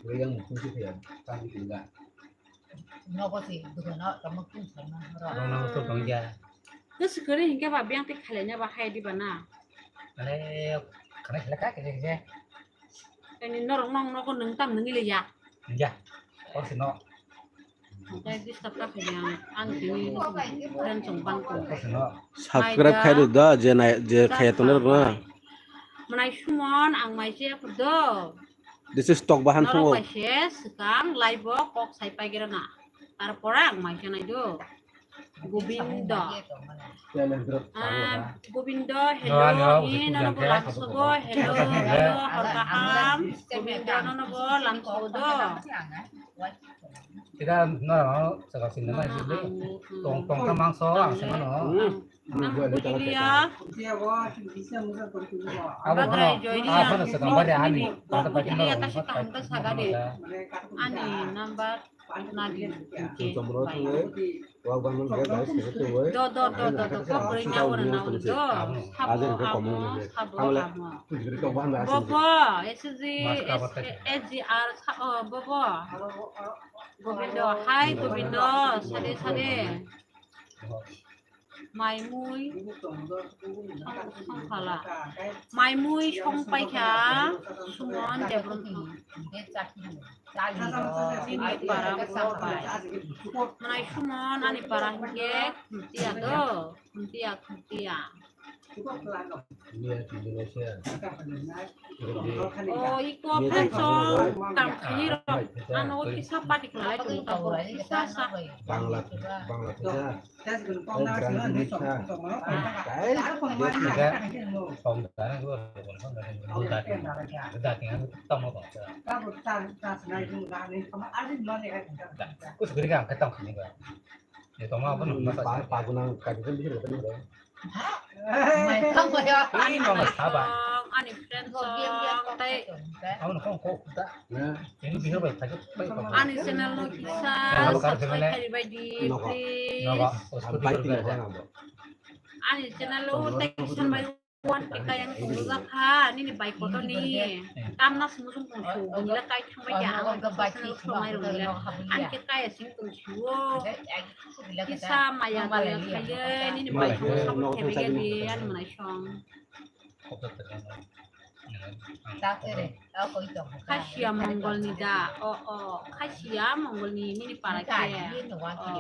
Yang mutu sih ya, tadi tinggal. Nogo si dugano tamo tung sama horo. Rong nogo to tong ya. Ke sekeri hingke ba biang te khale nya ba hai di bana. Ale khana khale ka khe khe. Ani norok nong nogo nung tam nung ile ya. Ya. Or si no. Tei disturb ka khe yang ang tini dan chong bang ko. Or si no. Subscribe khai do da je na je khaya tongnai rok na. Manai sumon ang mai je do. This is tok bahan phungo. Norok bai se swkang live o kok sai paigira na. Tarpore ang mai khe nai do. Gobindo. Ah, Gobindo, hello. Ino no bo lamsogo, hello, hello, hor kaham. Gobindo, no no bo lamsogo do. Tidak, no, no, saka sini mah sini. Tong, tong, tamang so, ang sini no. Nang bujiliya. Abo Badrai no, Joy abo no Riang. Sa kambar ya ani. Nang bujiliya kasi kaham ta saga de. Ani number na di. Do, do, do, do, do. Ka bwrwi na wana na wana do. Sabo amo, sabo amo. Bobo, S G, S G R, sa-, oh, bobo. Gobindo, hai Gobindo, sade, sade. Mai mui song-, songkhala. Mai mui song paikha Sumon Debron. Nini para bo bai. Manai Sumon ani para hingke khuntiya do, khuntiya, khuntiya. O, iko friend song kam khaini rok. Ano kisa party khlai tong tabuk, kisa sa. Bangla, Bangla pisa. Tei Brazil ni pisa. Tei tong da na go, da ting, da ting, tong mo tong. Kus guri ka, ka tong khaini ba. Ye tong ma, apa no, masa pa, pa gunang ka, bisa bisa. Ani friend song, ani friend song, tei ani channel no kisa subscribe khairi bai di, please. Ani channel o tei kisa bai wan kaya yang tunggu jakha, nini bai kotor ni. Tamna sung sung tong su, bunila kai thang bai ya, ang channel song ai rung le. Ani kaya sing tong su. Kisa maya daya khaile, nini bai song song thebe gani, ani manai song. Khasiya Mongol ni da, o, o, Khasiya Mongol ni, nini para khe. O, o.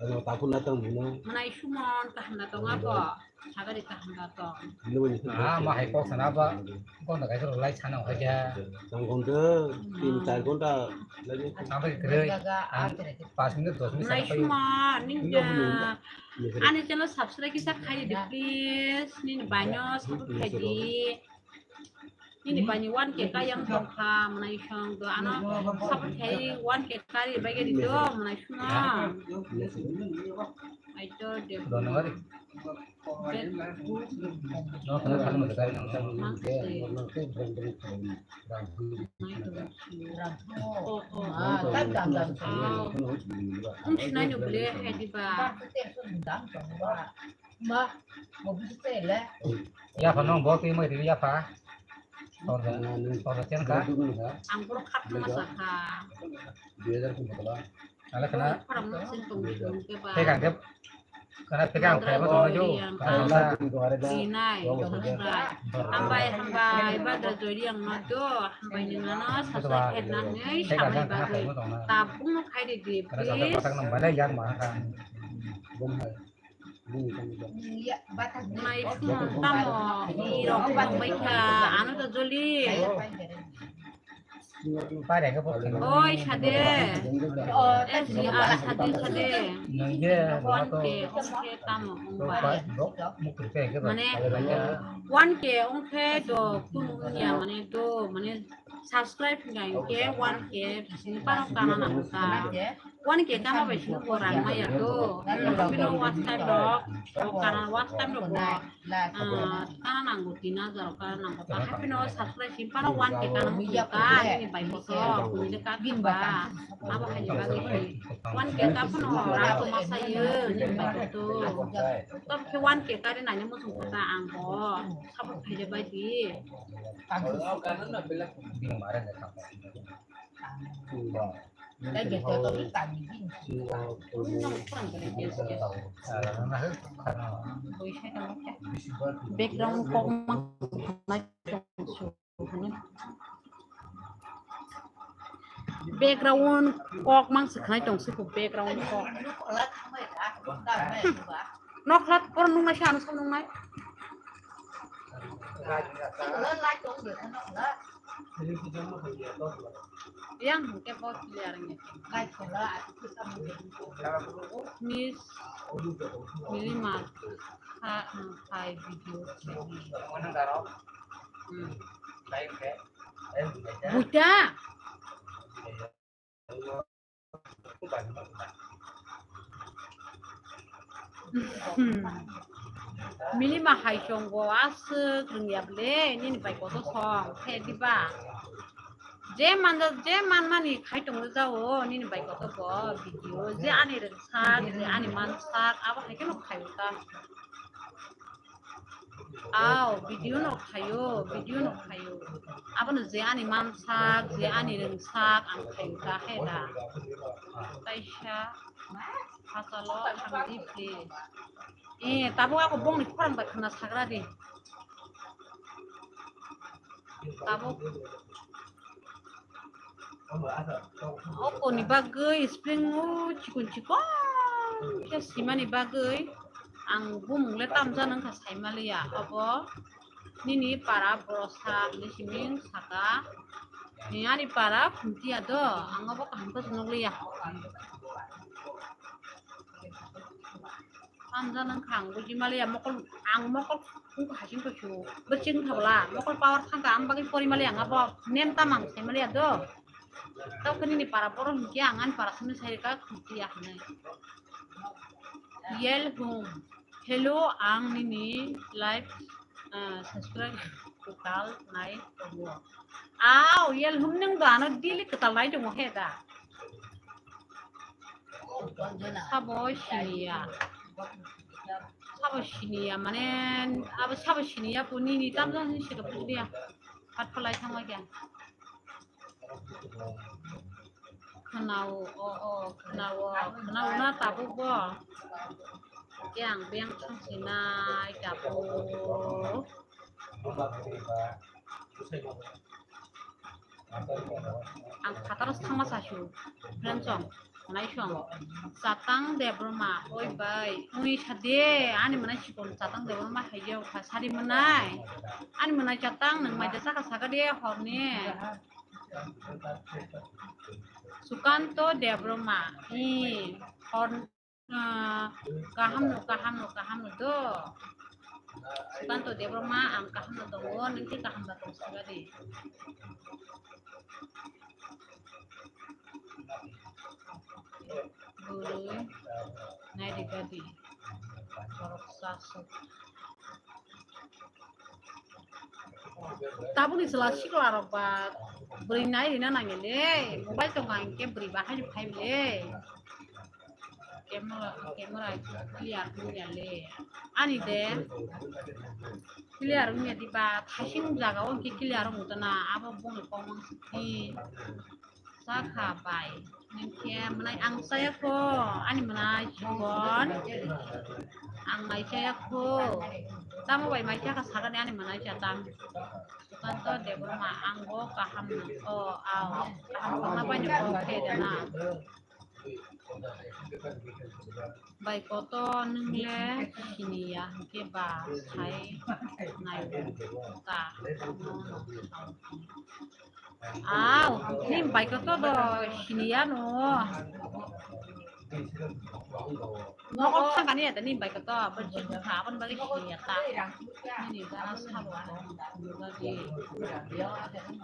Manai Sumon kaham na tong abo. Sagari kaham da tong. Ah, ma hai kok sana ba. Kok na kaisa lai sana hai ja. Tang gonta, tin char gonta lagi. Sampai kere. Pas minit, dos minit. Manai Sumon, ninja. Ani channel subscribe kisa khai di, please. Nini bai no support khai di. Nini bani one K kayang tongkha, mwnai song do ano support khai one K kari bagwi di do, mwnai song. Aitor de. Donori. Yapha nong bo twi mai ri yapha. Torja, torja chen kha. Ang borok khatungma sakha. Ale khna. Khorang no sing tong sung ke ba. Thekang ke. Khna thekang khe bo tong jo. Khna sa. Sinai, subscribe. Hambai, hambai, badra jori ang no do. Hambai ni ngano subscribe khe na nei, samai bagwi. Tabung no khai de di, please. Khna sa batak nang balai yang ma kha. Bom hai. Mai phungo tamo i rok tongbai kha, ano to joli. Oi, sade. S G R sade, sade. One K, one K tamo wngbai. Mane, one K wngkhe do, kunu wngya, mane do, mane subscribe hwnkha hinkhe one K sini pano kana nango ta. One K tamo bai sini bo rang maya do. Bino watch time rok, o kana watch time rok bo, ah, kana nango, tin hajar kana nango. Ta hapino subscribe sini pano one K kana mukha ka, nini bai koso, kuni le ka ba. Abo hai bagwi one K ta phano rang ko masa yo, nini bai koso. Tok khe one K kari nani muchung kota ang bo. Sabo khaide bai di. Background kok ma. Background kok mang se khnai tong se ko background kok. Noklat por nung nai sa ano sa nung nai. Yang hingke bo clear nge. Miss Milima ha, hai video. Hmm. Buta. Milima hai chongo aswk rwngya ble nini bai koto song khe diba? Je manja, je manmani khai tongwi jao nini bai koto bo video, je ani rwngsak, je ani mansak, abo hai kheno khaio ta. Aw, video no khaio, video no khaio. Abono je ani mansak, je ani rwngsak, ang khaio ta, he da. Kaisa hachalo thangdi, please. Eh, tabuk ako bongni khorang bai khna sagra di. Tabuk. Okoni bagwi spring o chikon chikon khe simani bagwi ang bumung le tamjani wngkha saimaliya. Obo nini para borosa hinwi simi saka. Ni ani para khumtiya do, ang obo kaham khe nukliya. Tamjani wngkha ang buji maliya mokol, ang mokol wngkha hasing kusu bwswk wngkha bwla mokol power thangkha ang bagwi pori maliya ang abo nem tam ang sai maliya do. Tao khe nini para borok hinkhe ang ani para simi sai rwkha khumtiya hinwi. Yel hum. Hello, ang nini live, ah, subscribe total nai tongo. Aw, yel hum nung do ano daily kwtal nai tongo he da. Sabo siniya. Sabo siniya mane abo sabo siniya po nini tamjani sika pujliya. Pat palai thangma kya. Khwnao, o, o, khwnao, khwnao na tabuk bo. Yang beng thang sinai tabuk. Ang phataro thangma sasu, friend song, nai song. Chatang Debbarma, oi bai, uni sade, ani mwnai sikon Chatang Debbarma hai je, sadi mwnai. Ani mwnai Chatang, nang mai jasa ka sagade horni. Sukanto Debbarma, i, hor, ah, kaham no, kaham no, kaham no do. Sukanto Debbarma, ang kaham no tongo, nung khe kaham da tong saka di. Bwrwi nai di gadi. Borok chasuk. Tabukni chwla sikla rok ba bwrwi nai rina nangya le, mobile tongo hwnkhe bwrwi bahai ni phai le. Camera, camera clear wngya le. Ani de clear wngya di ba, thaising jaga o hwnkhe clear wng tana, abo bongni kok mang sidi. Sakha bai, nung khe mwnai ang chaya kho, ani mwnai chikon, ang mai chaya kho. Tamo bai mai chakha sakani ani mwnai chatang. Sukanto Debbarma, ang bo kaham nung kho, ao, kaham khna bai nung kho khe dana. Bai koto nung le siniya hwnkhe ba sai nai ta. Aw, ni bai koto do siniya no. Nogo thangkani ya ni bai koto, abo jikha, aboni bagwi siniya ta. Nini gana sabo.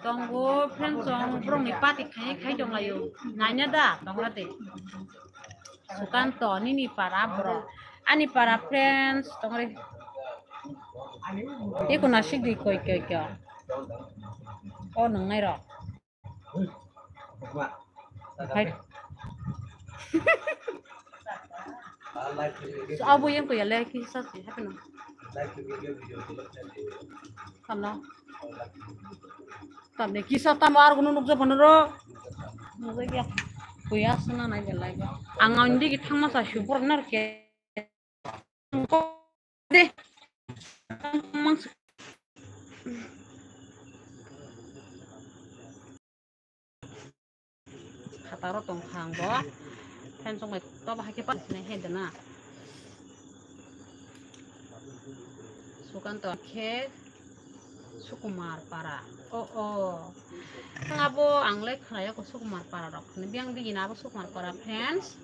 Tongo friends, chwng borokni party khai khai tonglaio. Naina da tongla de. Sukanto, nini para borok. Ani para friends tongre. Eko nasik di koi koi koi. O nongnai rok. Hai. So, abo yang kuya le kisa si happen. Tamno. Tamne kisa tam ar gunu nukja panoro. Nukja kya. Kuya sana nai belai. Ang ang di thangma sa super nar ke. De. Phataro tong kha ang bo. Friends, chwng bai tobo hai khe pa sinai he dana. Sukanto khe Sukumar para. O, o. Ang abo ang le khwlaiya ko Sukumar para rok. Biyang bigini abo Sukumar para, friends.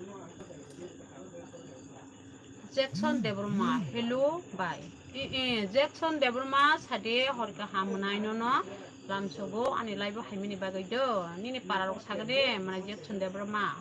Jackson Debbarma, hello, bye. E, e, Jackson Debbarma, sade hor kaham mwnai nono lamsogo ani live o haimani bagwi do. Nini para rok sagade, mwnai Jackson Debbarma.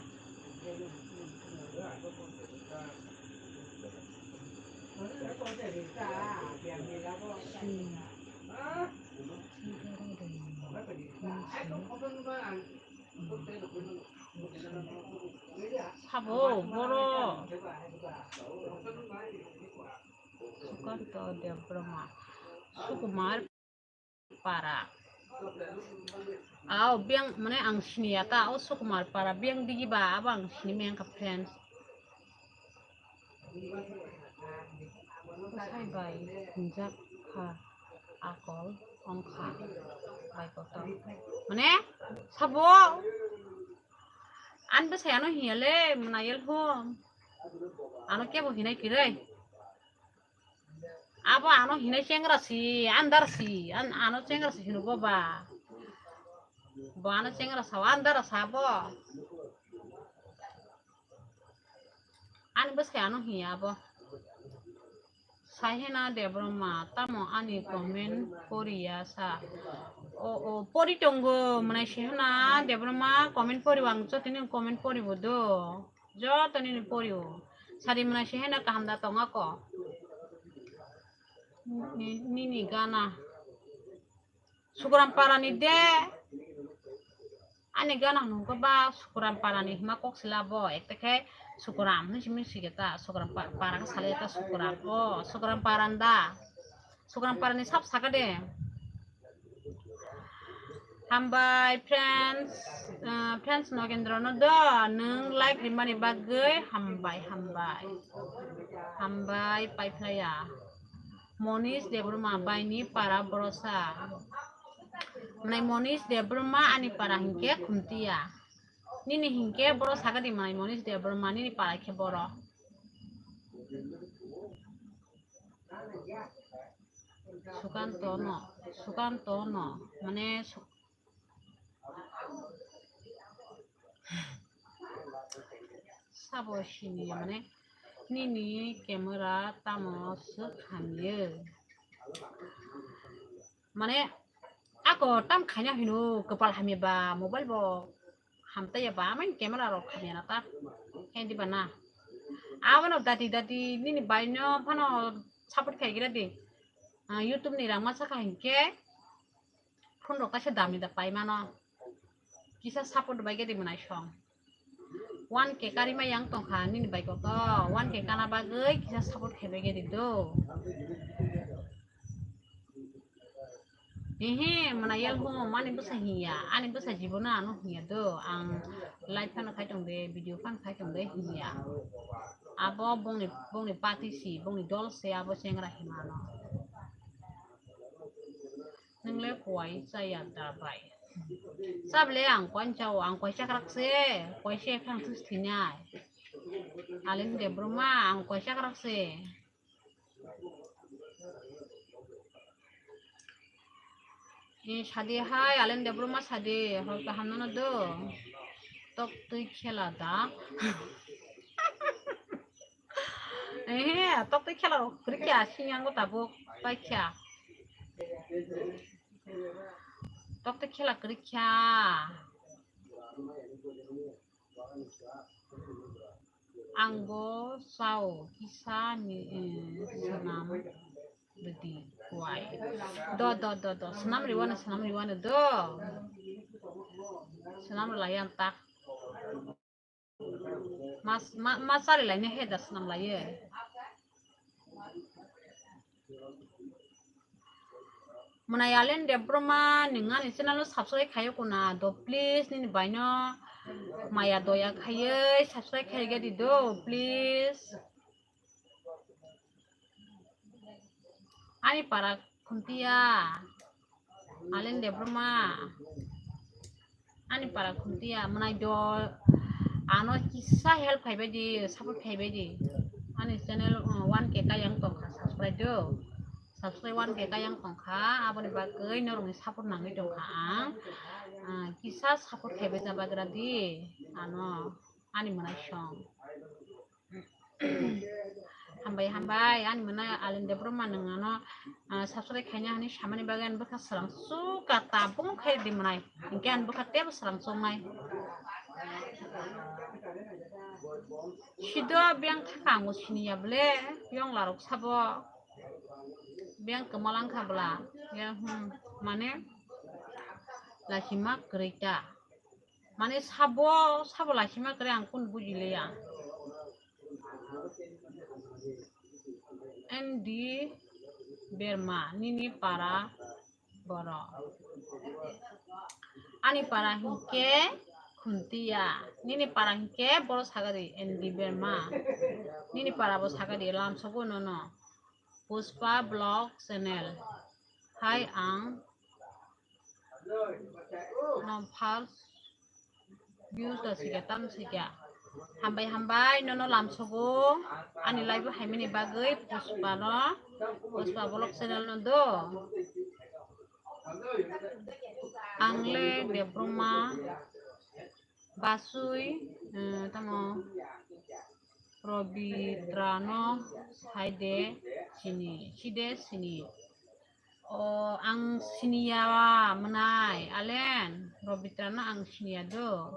Sabo borok. Sukanto Debbarma. Sukumar para. Ao biyang mane ang siniya ta, o Sukumar para biyang digi ba abo ang sini mengkha, friends. Bwsai bai hwnjak kha, akol wng kha bai kotor. Mane sabo ani bwsai ano hiya le, mwnai el hom. Ano kebo hinai kwrwi. Abo ano hinai chengra si, andar si, an-, ano chengra si hino bo ba. Bo ano chengra sa, andar sa bo. Ani bwsai ano hiya abo. Sahena Debbarma, tamo ani comment poriya sa. O, o, pori tongo, mwnai Sahena Debbarma comment pori, ang jotoni comment poribo do. Joto nini poriwo. Sadi mwnai Sahena kaham da tong ako. Ni-, nini gana. Sukuram parani de. Ani gana nungko ba Sukuram parani hima kok sila bo. Ekte khe Sukuram. Nisi misi geta Sukuram pa-, para ka sali eta Sukuram. O, Sukuram paranda. Sukuram parani sab saka de. Hambai, friends, ah, friends Nogendra no do, nwng like rimani bagwi hambai, hambai. Hambai, paiphlaiya. Monish Debbarma, baini para borosa. Mwnai Monish Debbarma ani para hinkhe Khumtiya. Nini hinkhe boro sagadi mwnai Monish Debbarma, nini para khe boro. Sukanto no, Sukanto no, mane Su-, sabo sini mane nini camera tamo swk hamya? Mane ako tam khaina hino kwpal hamya ba mobile bo hamtaya ba amai camera rok hamya na ta. Khe diba na. Abono dati dati nini bai no phano support khai gira di. Ah, YouTube ni rang masa kha hinkhe phone rok kaisa dami da pai mano. Kisa support bai gedi mwnai song. One K kari ma yang tong kha nini bai kok to. One K kana bagwi kisa support khai bai gedi do. Ehe, mwnai yal bo mani bwsa hiya. Ani bwsa jibono ano hiya do. Ang live phano khai tong de, video phano khai tong de hiya. Abo bongni, bongni party si, bongni dol se abo chengra himano. Nwngle kuai chaya da bai. Chable ang kuai chao, ang kuai chakrak se, kuai se phang thus thinai. Alin Debroma, ang kuai chakrak se. Ni sadi hai, Alin Debroma sadi, hor kaham nono do. Tok twi khela da. Ehe, tok twi khela rok kwrwi kha, siyang go tabuk pai kha. Tok twi khela kwrwi kha. Ang bo sao kisa ni, eh, swnam rwdi kuai. Do, do, do, do. Swnam rwano, swnam rwano do. Swnam rwlai ang tak. Mas, ma, ma chari laina he da swnam laiye. Mwnai Alin Debroma, nwng ani channel no subscribe khayo kuna do, please, nini bai no maya doya khaiye subscribe khai gedi do, please. Ani para Khuntia, Alin Debroma, ani para Khuntia, mwnai do, ano kisa help khai bai di, support khai bai di. Ani channel, uh, one K kayang tong kha, subscribe do. Subscribe one K kayang tong kha, aboni bagwi norokni support nangwi tong kha ang. Ah, kisa support khai bai ja bagra di, ano, ani mwnai song. Hambai, hambai, ani mwnai Alin Debroma nwng ano, ah, subscribe khaina hwnwi samani bagwi ani bwkha swrang suk ka tabung khai di mwnai. Hinkhe ani bwkha tebo swrang chuknai. Sido biyang thaka ang bo siniya bole, biyang larok sabo. Biyang kwmalang kha bwla. Ya, hmm, mane, lachima kwrwi ta. Mane sabo, sabo lachima kwrwi ang kunu buji liya. N D Berma, nini para borok. Ani para hinkhe Khuntia, nini para hinkhe boro sagadi N D Berma. Nini para bo sagadi lamsogo nono. Pushpa Vlog Channel. Hai ang no first views da sikya tam sikya. Hambai hambai nono lamsogo ani live haimani bagwi Pushpa no, Pushpa Vlog Channel no do. Ang le Debroma Basui, eh, tamo Robitrano saide sini, side sini. O, ang siniya mwnai, Alen, Robitrano ang siniya do.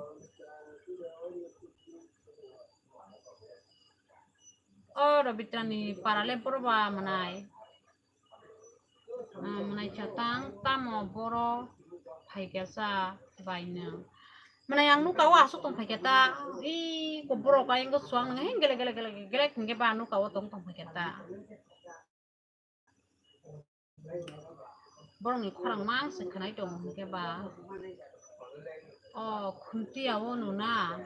O, Robitrani parale boroba mwnai. Ah, mwnai chatang tamo boro phaikha sa baino. Mwnai ang nuka o aswk tong phaikha ta. I ko borok ayang ko suang nang heng gele gele gele gele hingke ba nuka o tong tong phaikha ta. Borokni khorang mang se khwnai tongo hingke ba. O khuntiya o nuna.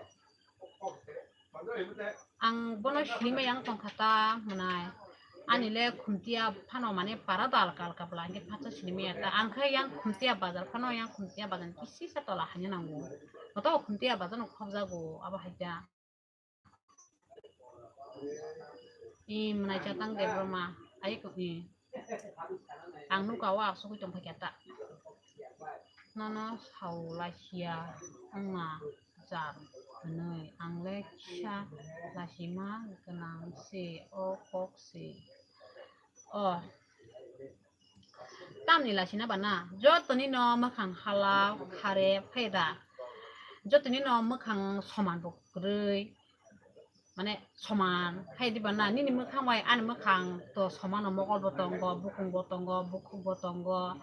Ang bono sinimai yang tongkha ta mwnai. Ani le khuntiya phano mane para do alka alka bwla hingke phatsa sinimai ya ta. Ang khe yang khuntiya bazar phano yang khuntiya bazar ni kisi sa tola haino nango. Koto khuntiya bazar no khobjago abo hai ta. I mwnai chatang Debroma, ai ko i. Ang nuka o asugwi tong phaikha ta. Nono sao lasia wngma jar hwnwi ang le kisa lasima gwnang se o kok se. O. Tamni lasina ba na, jotoni no mwkhang halak kharep khe da, jotoni no mwkhang soman bo kwrwi, mane soman hai diba na, nini mwkhang bai ani mwkhang to somano, mokol bo tongo, bukung bo tongo, bukhuk bo tongo,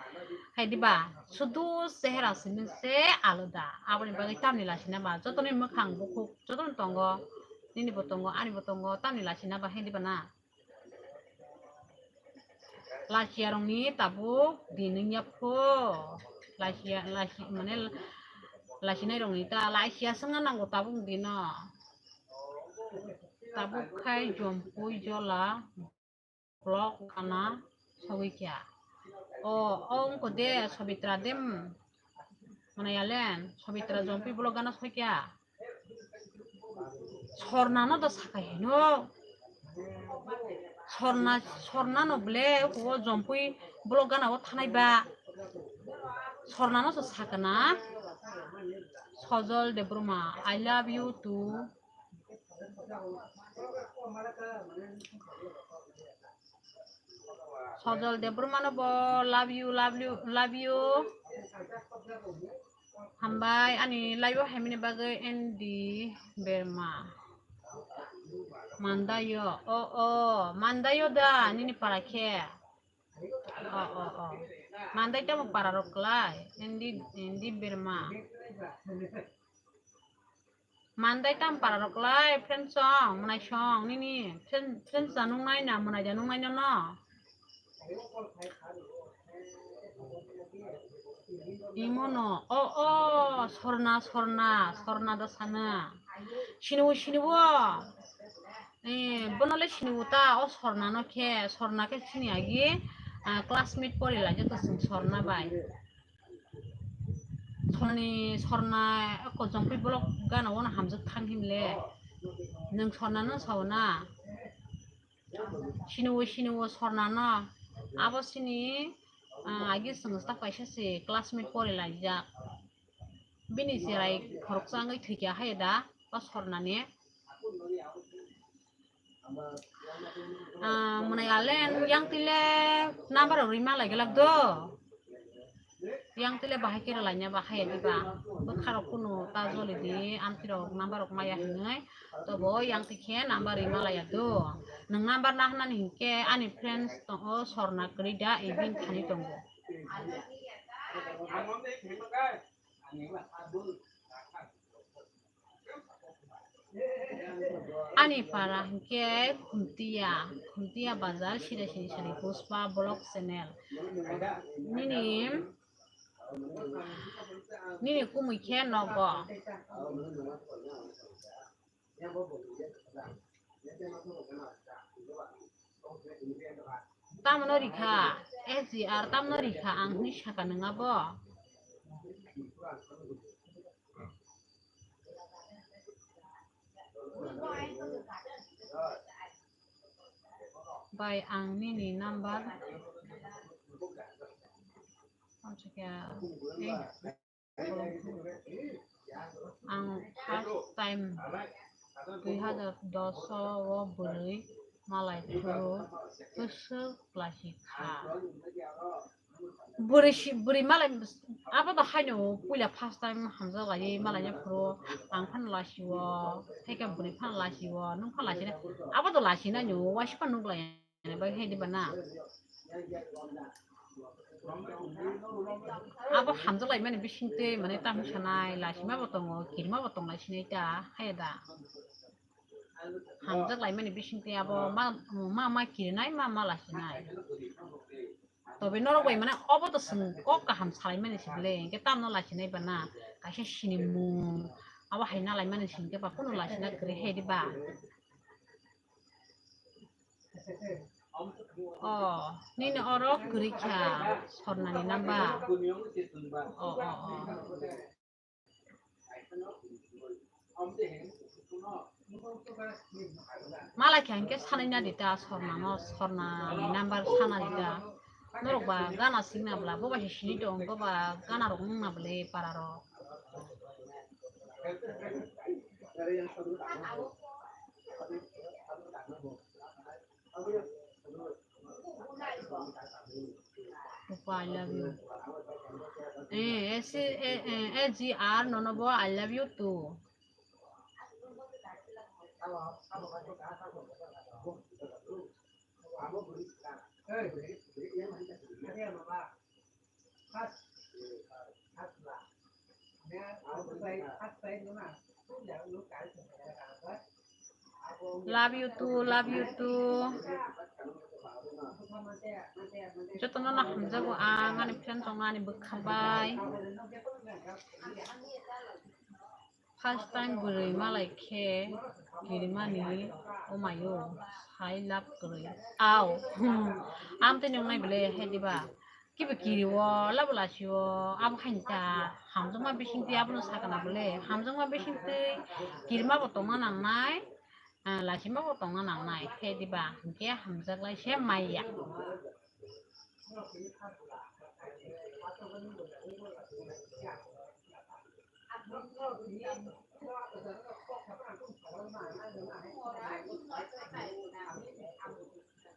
hai diba? Sudu chehera simi se alada, aboni bagwi tamni lasina ba, jotoni mwkhang bukhuk jotoni tongo, nini bo tongo, ani bo tongo, tamni lasina ba hai diba na? Lachiya rokni tabuk din wngya pho. Lachiya, lachi, mane lachinai rokni ta lachiya swngna nango tabuk dino. Tabuk khai jompui jola block gana sogwi kya. O, o wngkho de Sobitra dem. Mane yalen Sobitra jompui block gana sogwi kya. Sorna no da sakai hino. Sorna, sorna no ble ko jompui block gana o thanai ba. Sorna no so sakana. Sojol Debbarma, I love you too. Sojol Debbarma no bo love you, love you, love you. Hambai ani live o haimani bagwi Andy Berma. Mandayo, o, o, Mandayo da nini para khe. O, o, o. Mandai tamo para rok klai. Andy, Andy Berma. Mandai tam para rok lai, friend song, mwnai song, nini friend, friend sa nung nai na, mwnai ja nung nai no no. Imo no, o, o, sorna, sorna, sorna da sana. Siniwo, siniwo. Eh, bono le siniwo ta, o sorna no khe, sorna khe sini agi, ah, classmate pori lai, joto sing sorna bai. Sorni, sorna, eko jompui block gana wano hamjak thang himle. Nwng sorna no sao na. Siniwo, siniwo sorna no. Abo sini, ah, agi song sta kaisa se classmate pori lai jak. Bini cherai khoroksa wngwi thwikya hai da, o sorna ni. Ah, mwnai alen yang tile number rok rima lai glak do. Yang tile bahai khe rwlaina bahai ya diba. Bwkha rok kunu ta joli di, amtwi rok number rok maya hinwi. Tobo yang tikhe number rima lai ya do. Nwng number na hwnani hinkhe ani friends tongo, sorna kwrwi da, ebini thani tongo. Ani para hinkhe Khumtiya, Khumtiya bazar, sida sini sari Pushpa vlog channel. Nini, nini kumui khe nogo. Tamno rikha, S G R tamno rikha, ang hwnwi saka nung abo. Bai, ang nini number. Ang first time dui hazar dos o bwrwi malai phuru bwswk klaisi kha. Bwrwi si, bwrwi malai abo da haino puila first time hamjak lai malai phuru ang phano laisio, tei khe bwrwi phano laisio, nwng phano laisina, abo da laisina nw waisa phano nuk lai. Bai hai diba na? Abo hamjak lai mani bising twi mane tamo sanai, laisima bo tongo, kirima bo tongo, sinai ta hai da. Hamjak lai mani bising twi abo ma, ma, ma kirinai, ma, ma laisinai. Tobe norok bai mane obo to swng kok kaham salai mani se bwle, hinkhe tamno laisinai ba na? Kaisa sinimung abo hai na lai mani se hinkhe ba kunu laisina kwrwi hai diba? Oh, nini oro kwrwi kha Sornani number. Oh, oh, oh. Malai kha hinkhe sanai na di ta Sornano, Sornani number sana di ta. Norok ba gana sing na bwla, bo ba se sini tong, bo ba gana rok wng na bwle para rok. Pushpa, I love you. Eh, S, eh, eh, S G R, nono bo, I love you too. Love you too, love you too. Jotono no hamjago ang, ani friend rok no ani bwkha bai. First time bwrwi malai khe kirimani, oh mayo, hai love kwrwi. Au, hmm, amtwi nung nai bwle, hai diba? Kiba kiri o, labo lasi o, abo haini ta hamjakma bisingtwi abono sakana bwle, hamjakma bisingtwi kirima bo tongna nangnai, ah, lasima bo tongna nangnai, hai diba? Hinkhe hamjak lai se maya.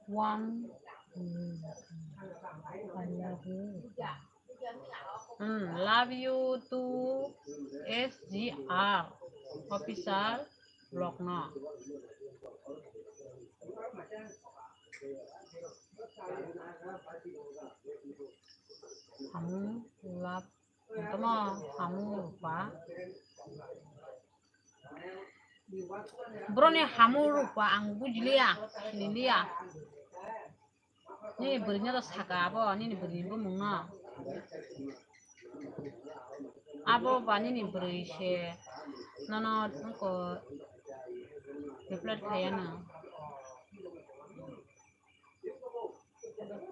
One, mm, I love you. Mm, love you too, S G R official vlog no. Hamung love, tamo hamung rupa. Boroni hamung rupa ang bujiliya, siniliya. Nini bwrwino to saka abo, nini bwrwini bumungno. Abo ba nini bwrwi se nono wngkha reply khaiyano.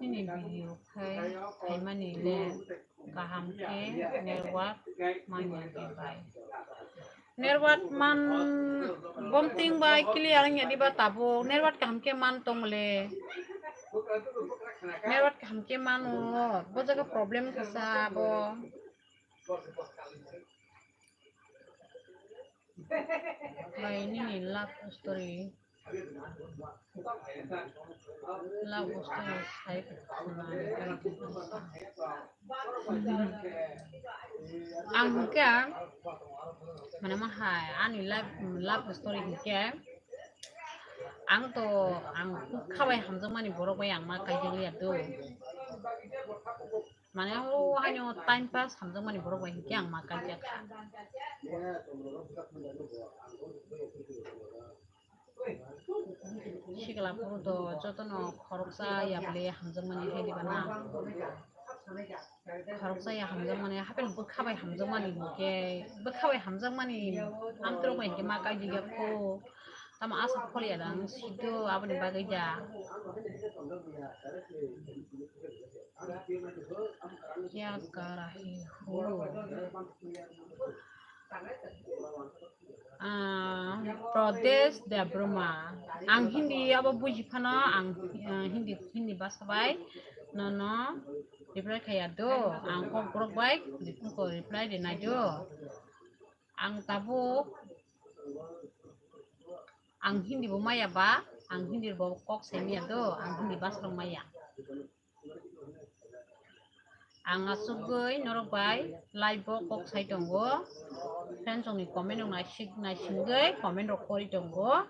Nini video khai khaimani le kaham khe network manya khe bai. Network man bomting bai clear wngya diba tabuk? Network kaham khe man tong le. Network kaham khe mano. Bo jaga problem kasa abo. Bai nini love story. Love story sai khna. Ang hinkhe, mane ma hai, ani life, love story hinkhe, ang to, ang khabai hamjakmani borok bai ang ma kaijak liya do. Mane o haino time pass hamjakmani borok bai hinkhe ang ma kaijak kha. Sikla phuru do jotono khoroksa ya bwle hamjakmani hai diba na? Khoroksa ya hamjakmani, haphel bwkha bai hamjakmani hinkhe, bwkha bai hamjakmani amtwrwk bai hinkhe ma kaijak ya kho. Tamo aswk phol ya da, ang sido aboni bagwi da. Kya kar rahe ho? Ah, Pradesh Debbarma. Ang Hindi abo buji phano, ang, ah, Hindi, Hindi basa bai nono reply khaiya do. Ang kokborok bai reply rinai do. Ang tabuk, ang Hindi bo maya ba, ang Hindi bo kok sai maya do, ang Hindi basa rok maya. Ang asugwi norok bai live o kok sai tongo. Friends rokni comment rok naisik, naisingwi comment rok kori tongo.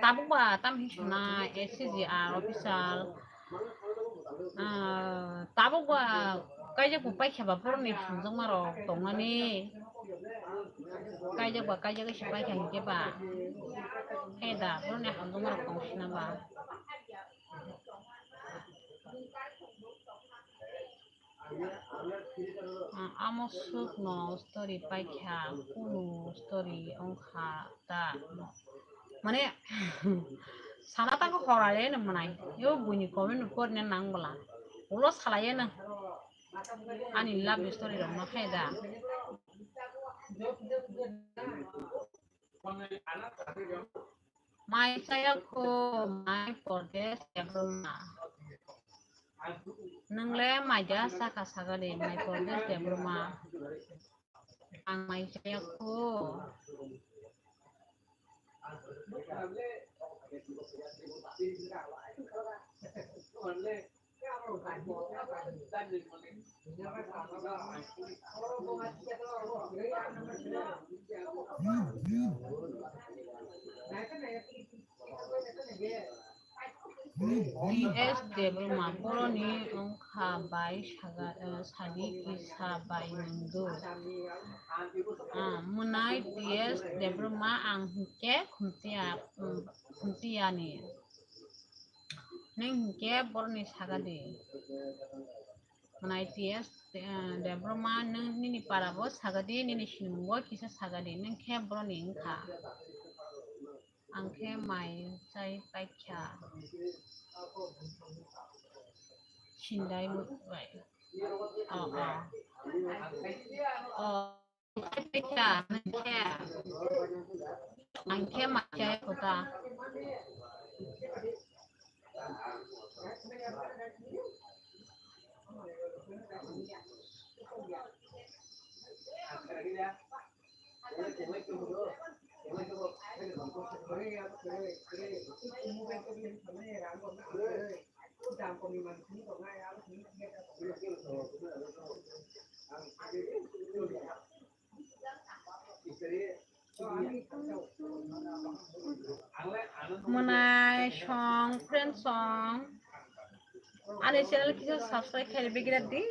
Tabuk ba tam hi swnai, S C G R official. Ah, tabuk ba kaijak bo paikha ba borokni hamjakma rok tongnani. Kaijak ba kaijak se paikha hinkhe ba. Khe da borokni hamjakma rok tong sina ba. Ah, amo swkno story paikha, kunu story wngkha ta? Mane, sana tako horale no mwnai. Yo buini comment no porina nang bwla. Ulo salaye no. Ani love story rok no khe da. Mai chaya kho, mai Pradesh Debbarma. Nwng le mai ja saka saka de, mai Pradesh Debbarma. Ang mai chaya kho. T S Debbarma, boroni wngkha bai saga, eh, sadi kisa bai nungdu. Ah, mwnai T S Debbarma ang hinkhe khumtiya, mm, khumtiyani. Nwng hinkhe boroni sagadi. Mwnai T S, eh, Debbarma, nwng nini parabo sagadi, nini sinungo kisa sagadi, nwng khe boroni wngkha. Ang khe mai chai paikha. Sindai bai. Oh, oh. Oh. Ang khe mai chai kota. Mwnai song, friend song. Ani channel kisa subscribe khaina bigra di.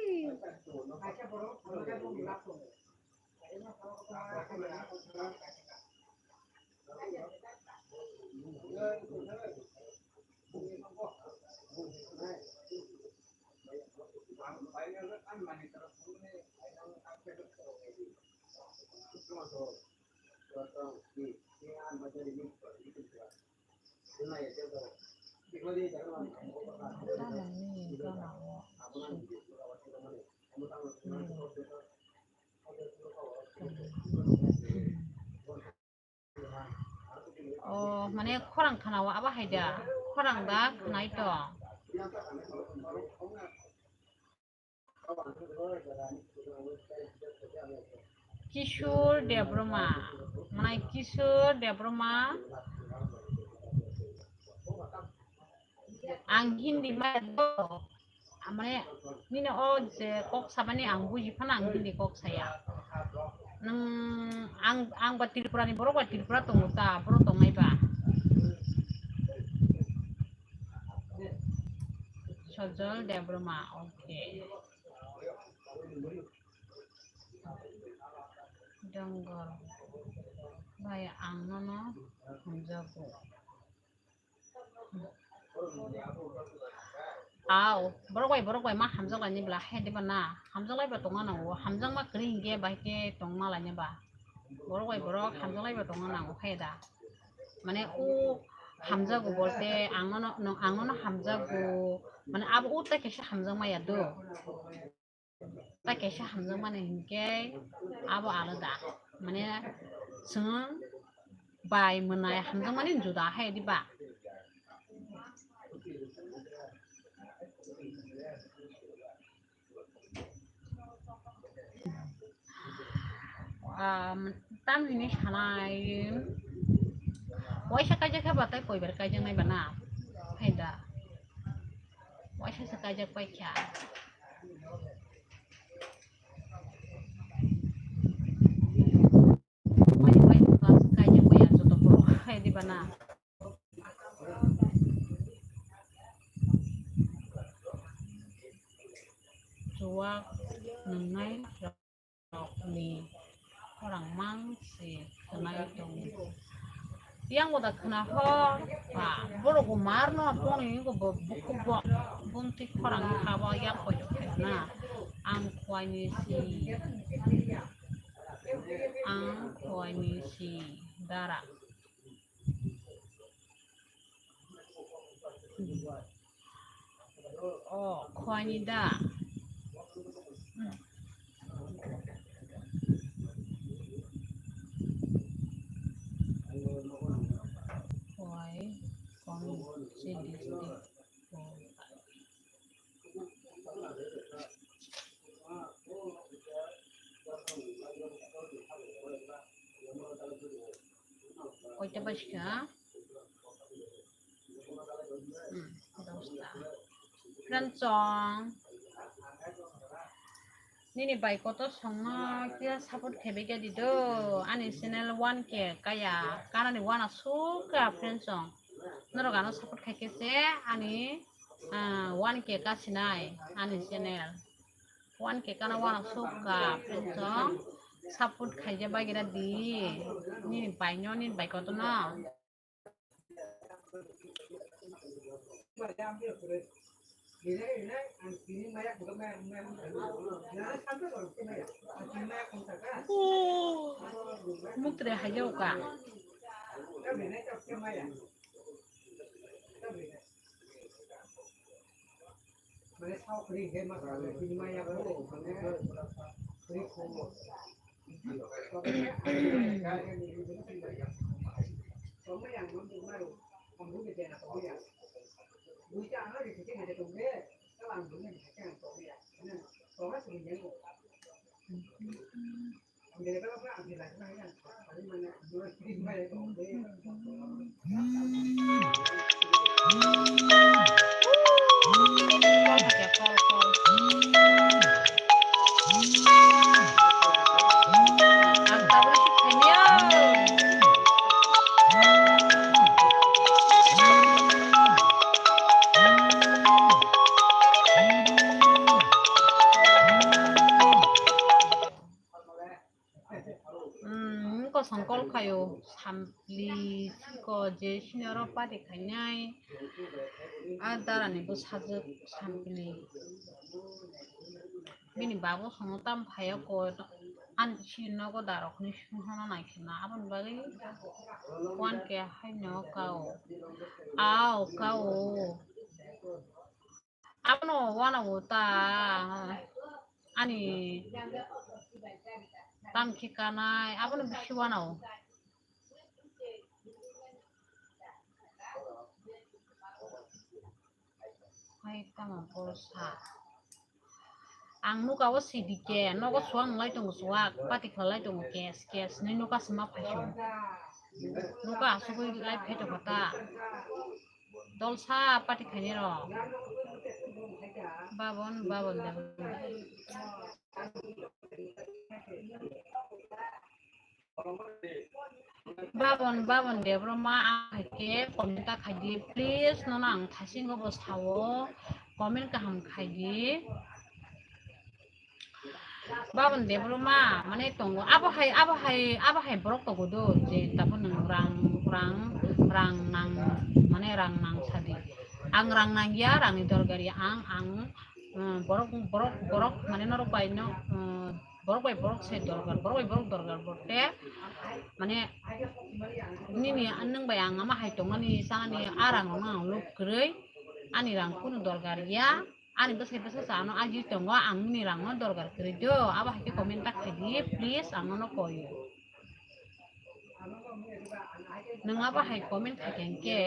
Oh, mane khorang khana o abo hai da? Khorang da khnai tong. Kishore Debbarma, mane Kishore Debbarma. Ang Hindi maya do. Amane nini o je kok sabani ang buji phano ang Hindi kok saya. Nwng ang, ang ba Tripura ni borok ba Tripura tongo ta, borok tongnai ba. Sojol Debbarma, okay. Dongor bai ang nono hamjago. Aw, borok bai, borok bai ma hamjak laini bla, hai diba na? Hamjak lai ba tongma nango, hamjak ma kwrwi hinkhe bahai khe tongma laini ba. Borok bai borok hamjak lai ba tongma nango, hai da. Mane o hamjago bolte ang nono, ang nono hamjago, mane abo o ta kaisa hamjak maya do. Ta kaisa hamjakmani hinkhe abo alada. Mane chwng bai mwnai hamjakmani juda hai diba? Ah, tam hini sanai. Waisa kaijak khe ba tei koibar kaijaknai ba na? Hai da. Waisa se kaijak paikha. Waisa kaijak paiya joto borok hai diba na? Chuwak nungnai rokni khorang mang se khwnai tongo. Yang bo da khwna ho, ba, borok bo mar no poni go bo, bukhuk bo, bunti khorang kha bo yak koi rok khe na. Ang khwani si, ang khwani si dara. Oh, khwani da. Khwai, khwani, si, di, di. Baska. Hmm, dosta. Friend song. Nini bai kotor songno kisa support khaibaikhadi do. Ani channel one K kaya. Kanani wana suka friend song. Norok ano support khaikhe se ani, ah, one K kasinai ani channel. One K kana wana suka friend song. Support khaija bagira di. Nini baino, nini bai kotorno. Muktre hayo ka. Hmm, kosong call khayo, sampli siko je senior party khainai, a darani bwsajwk sampli. Bini babu songo tam phaiya ko, ani si nogo darok ni sunghono nai kheno, aboni bagwi one K haino kao, ao kao. Abono wana o ta ani tam khe kanai, abono bisi wana o. Hai tamo boro sa. Ang nuka o C D K, nogo suang lai tongo suak, pati khlai tongo kes, kes, nai nuka sima phaisu. Nuka asugwi lai pheto kota. Dolsa pati khainai rok. Babon, babon, babon. Babon, Babon Debbarma, ang hai khe comment ta khai di, please, nono ang thaisingo bo sao, comment kaham khai di. Babon Debbarma, mane tongo, abo hai, abo hai, abo hai borok tongo do, je tabuk nwng rang, rang, rang nang, mane rang nang sadi. Ang rang nang ya, rang ni dorkar ya, ang, ang, um, borok, borok, borok, mane norok bai no, um, borok bai borok se dorkar, borok bai borok dorkar, borok te, mane, nini, nwng bai ang ama hai tongmani, sanani, a rang rok no ang luk kwrwi, ani rang kunu dorkar ya, ani bwsai bwsa sa ano aji tongo, ang nini rang no dorkar kwrwi do, abo hai khe comment ta khai di, please, ang nono koi o. Nwng abo hai comment khai khe hwnkhe,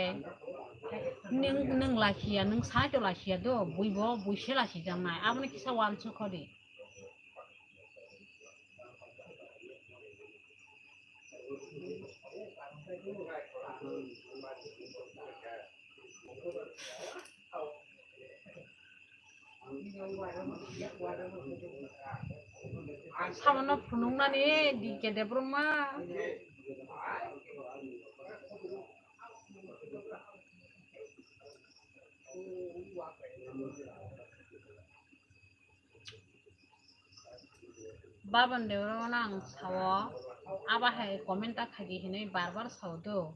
nwng, nwng lakhiya, nwng sanai to lakhiya do, bui bo, bui se lakhijaknai, aboni kisa uansuk kho di. Sabono phunuknani D K Debbarma. Babon Debbarma no ang sao, abo hai comment ta khai di hinwi bar bar sao do.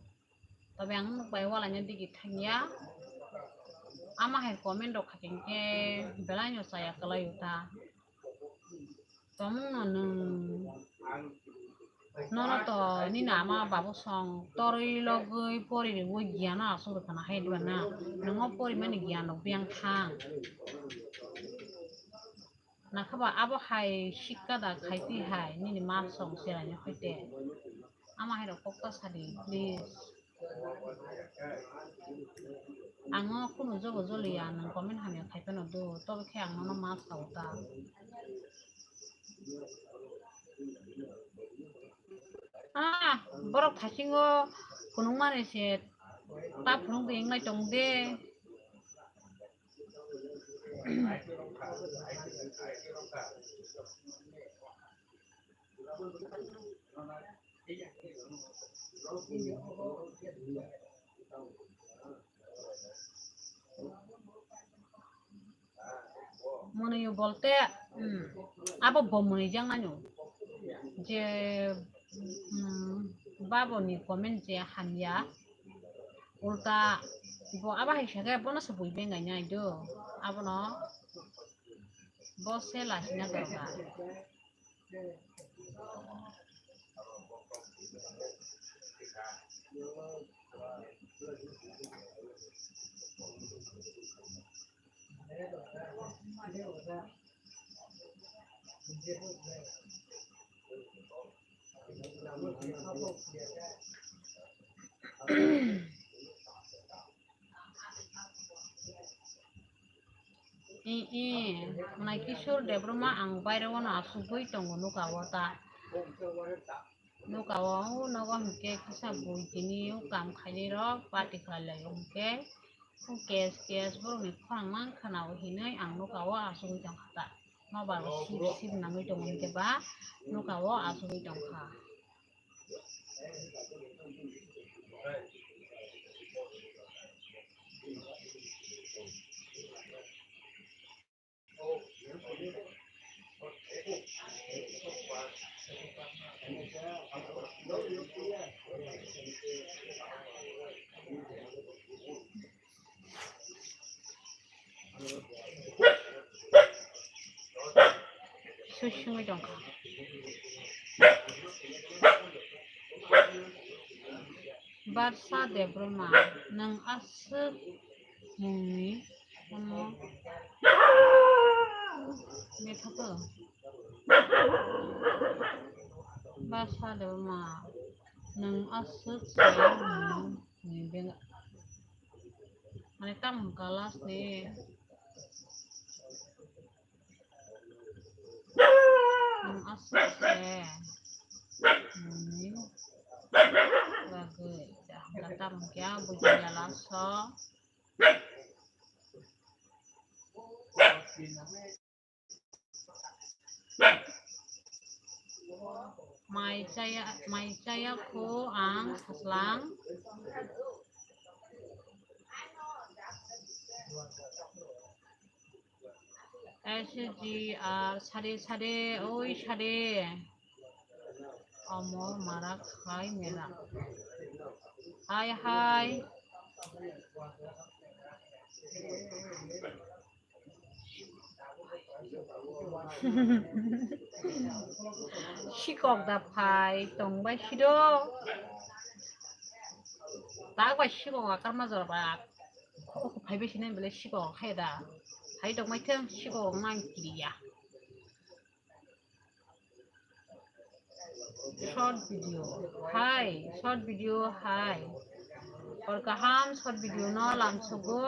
Tobe ang nuk bai walaina digi thangya. Ama hai comment rok khai khe belai no chaya kwlai o ta. Tongmung no nwng, nono to nini ama babu song torwi logwi pori rwui giyan no asuk rwkha na hai diba na. Nwngo porimani giyan rok biyang thang. Nakhaba abo hai sikka da khai twi hai nini ma song cheraino hai te. Ama hai rok kok ta sadi, please. Ang no kunu jogo joliya, nwng comment hamya khai phano do, tobo khe ang nono ma sao ta. Ah, borok thaisingo Phunukmani se ta phunuk de wnglai tong de. Mwnwi bolte, hmm, abo bo mwnwi jang nani je, hmm, babo ni comment je hamya, ulta bo abo hai sake bono se bui bengai nai do, abono bo se lasina dorkar. I, i, Mwnai Kishore Debbarma ang baire o no asugwi tongo nuka o ta. Nuka o, o nogo hinkhe kisa bui tini o kam khainai rok party khlai lai o hinkhe. O case, case borok ni khorang mang khana o hinwi ang nuka o asugwi tongkha ta. Mobile o sip sip nangwi tongo hinkhe ba nuka o asugwi tongkha. Sui sungwi tongkha. Barsa Debbarma, nwng aswk mungni omo methato. Barsa Debbarma, nwng aswk se mungni benga. Mane tamung kalas ni. Nwng aswk se mungni bagwi jaham khe tamung khe buji ya laso. Mai chaya, mai chaya kho ang khaslang. S G R sade sade, oi sade. Omo mara khai mera. Hai hai. Sikok da phai tong bai sido. Tak bai sikok akar ma jora ba. Kok phai bai sinai bele sikok khai da. Hai tong mai thang sikok nang kiriya. Short video. Hai, short video, hai. Hor kaham short video no lamsogo.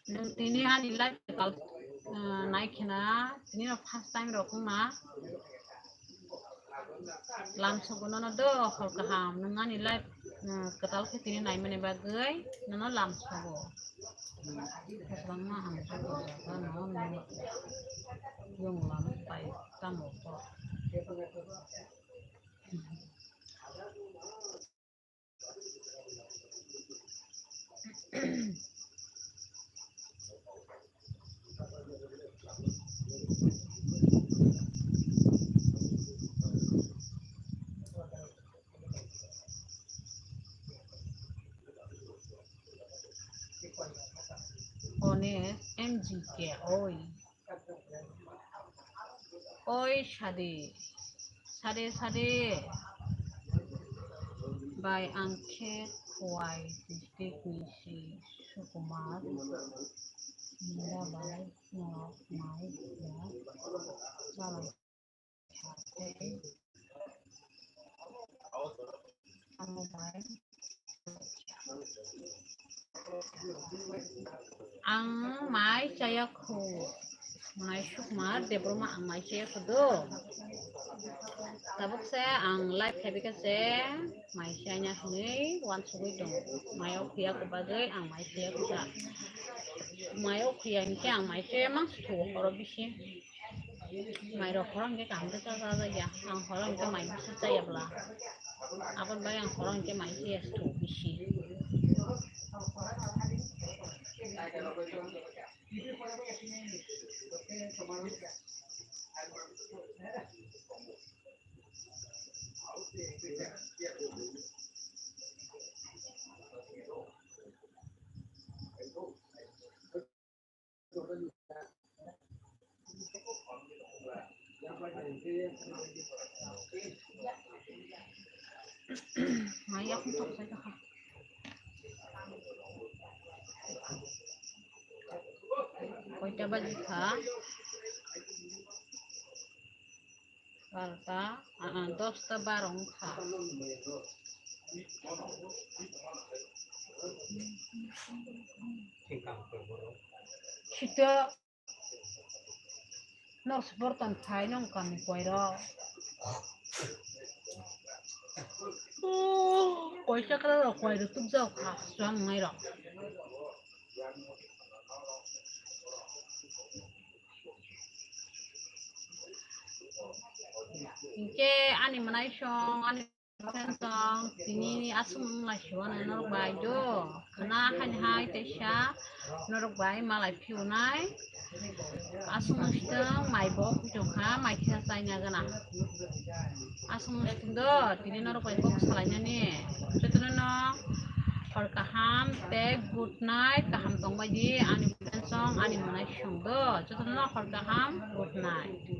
Nwng tini ani live kal, ah, nai khena, tini no first time rok wngna. Lamsogo nono do hor kaham, nwng ani live, ah, kwtal khe tini naimani bagwi nono lamsogo. Kwbangma ang joto jaga no nwng yung lam pai tamo kok. One M G K oi. Oi sade, sade, sade. Bai ang khe Khowai district ni si Sukumar. Nda bai norok mai ya. Chalai. Ang mai chaya khu. Mai Sukumar Debbarma ang mai chaya khu do. Tabuk se ang live khaibikha se mai se aina hinwi wansugwi tongo. Mai o khuya kubagwi ang mai se khuya. Mai o khuya hinkhe ang mai se mang suthugo horo bisi. Mai rok horo hinkhe kaham khe cha cha ya. Ang horo hinkhe mai bisi chaya bwla. Aboni bagwi ang horo hinkhe mai se ya suthugo bisi. Koita baji kha? Barota, ah, ah, dosta baro wngkha. Sito. Nokse borton phai nong kami koiro. Koisa kala rok koiro tukjak kha, suang nai rok. Hinkhe ani mwnai song, ani mwnai song, tini aswk wng lai siwano norok bai do. Khna haini hai teisa norok bai malai phiunai. Aswk wng sitwng mai bo kuchuk kha, mai kisa chaina gana. Aswk wng sitwng do, tini norok bai kok salainani. Jotono no hor kaham tei good night, kaham tongbai di ani mwnai song, ani mwnai song do. Jotono no hor kaham, good night.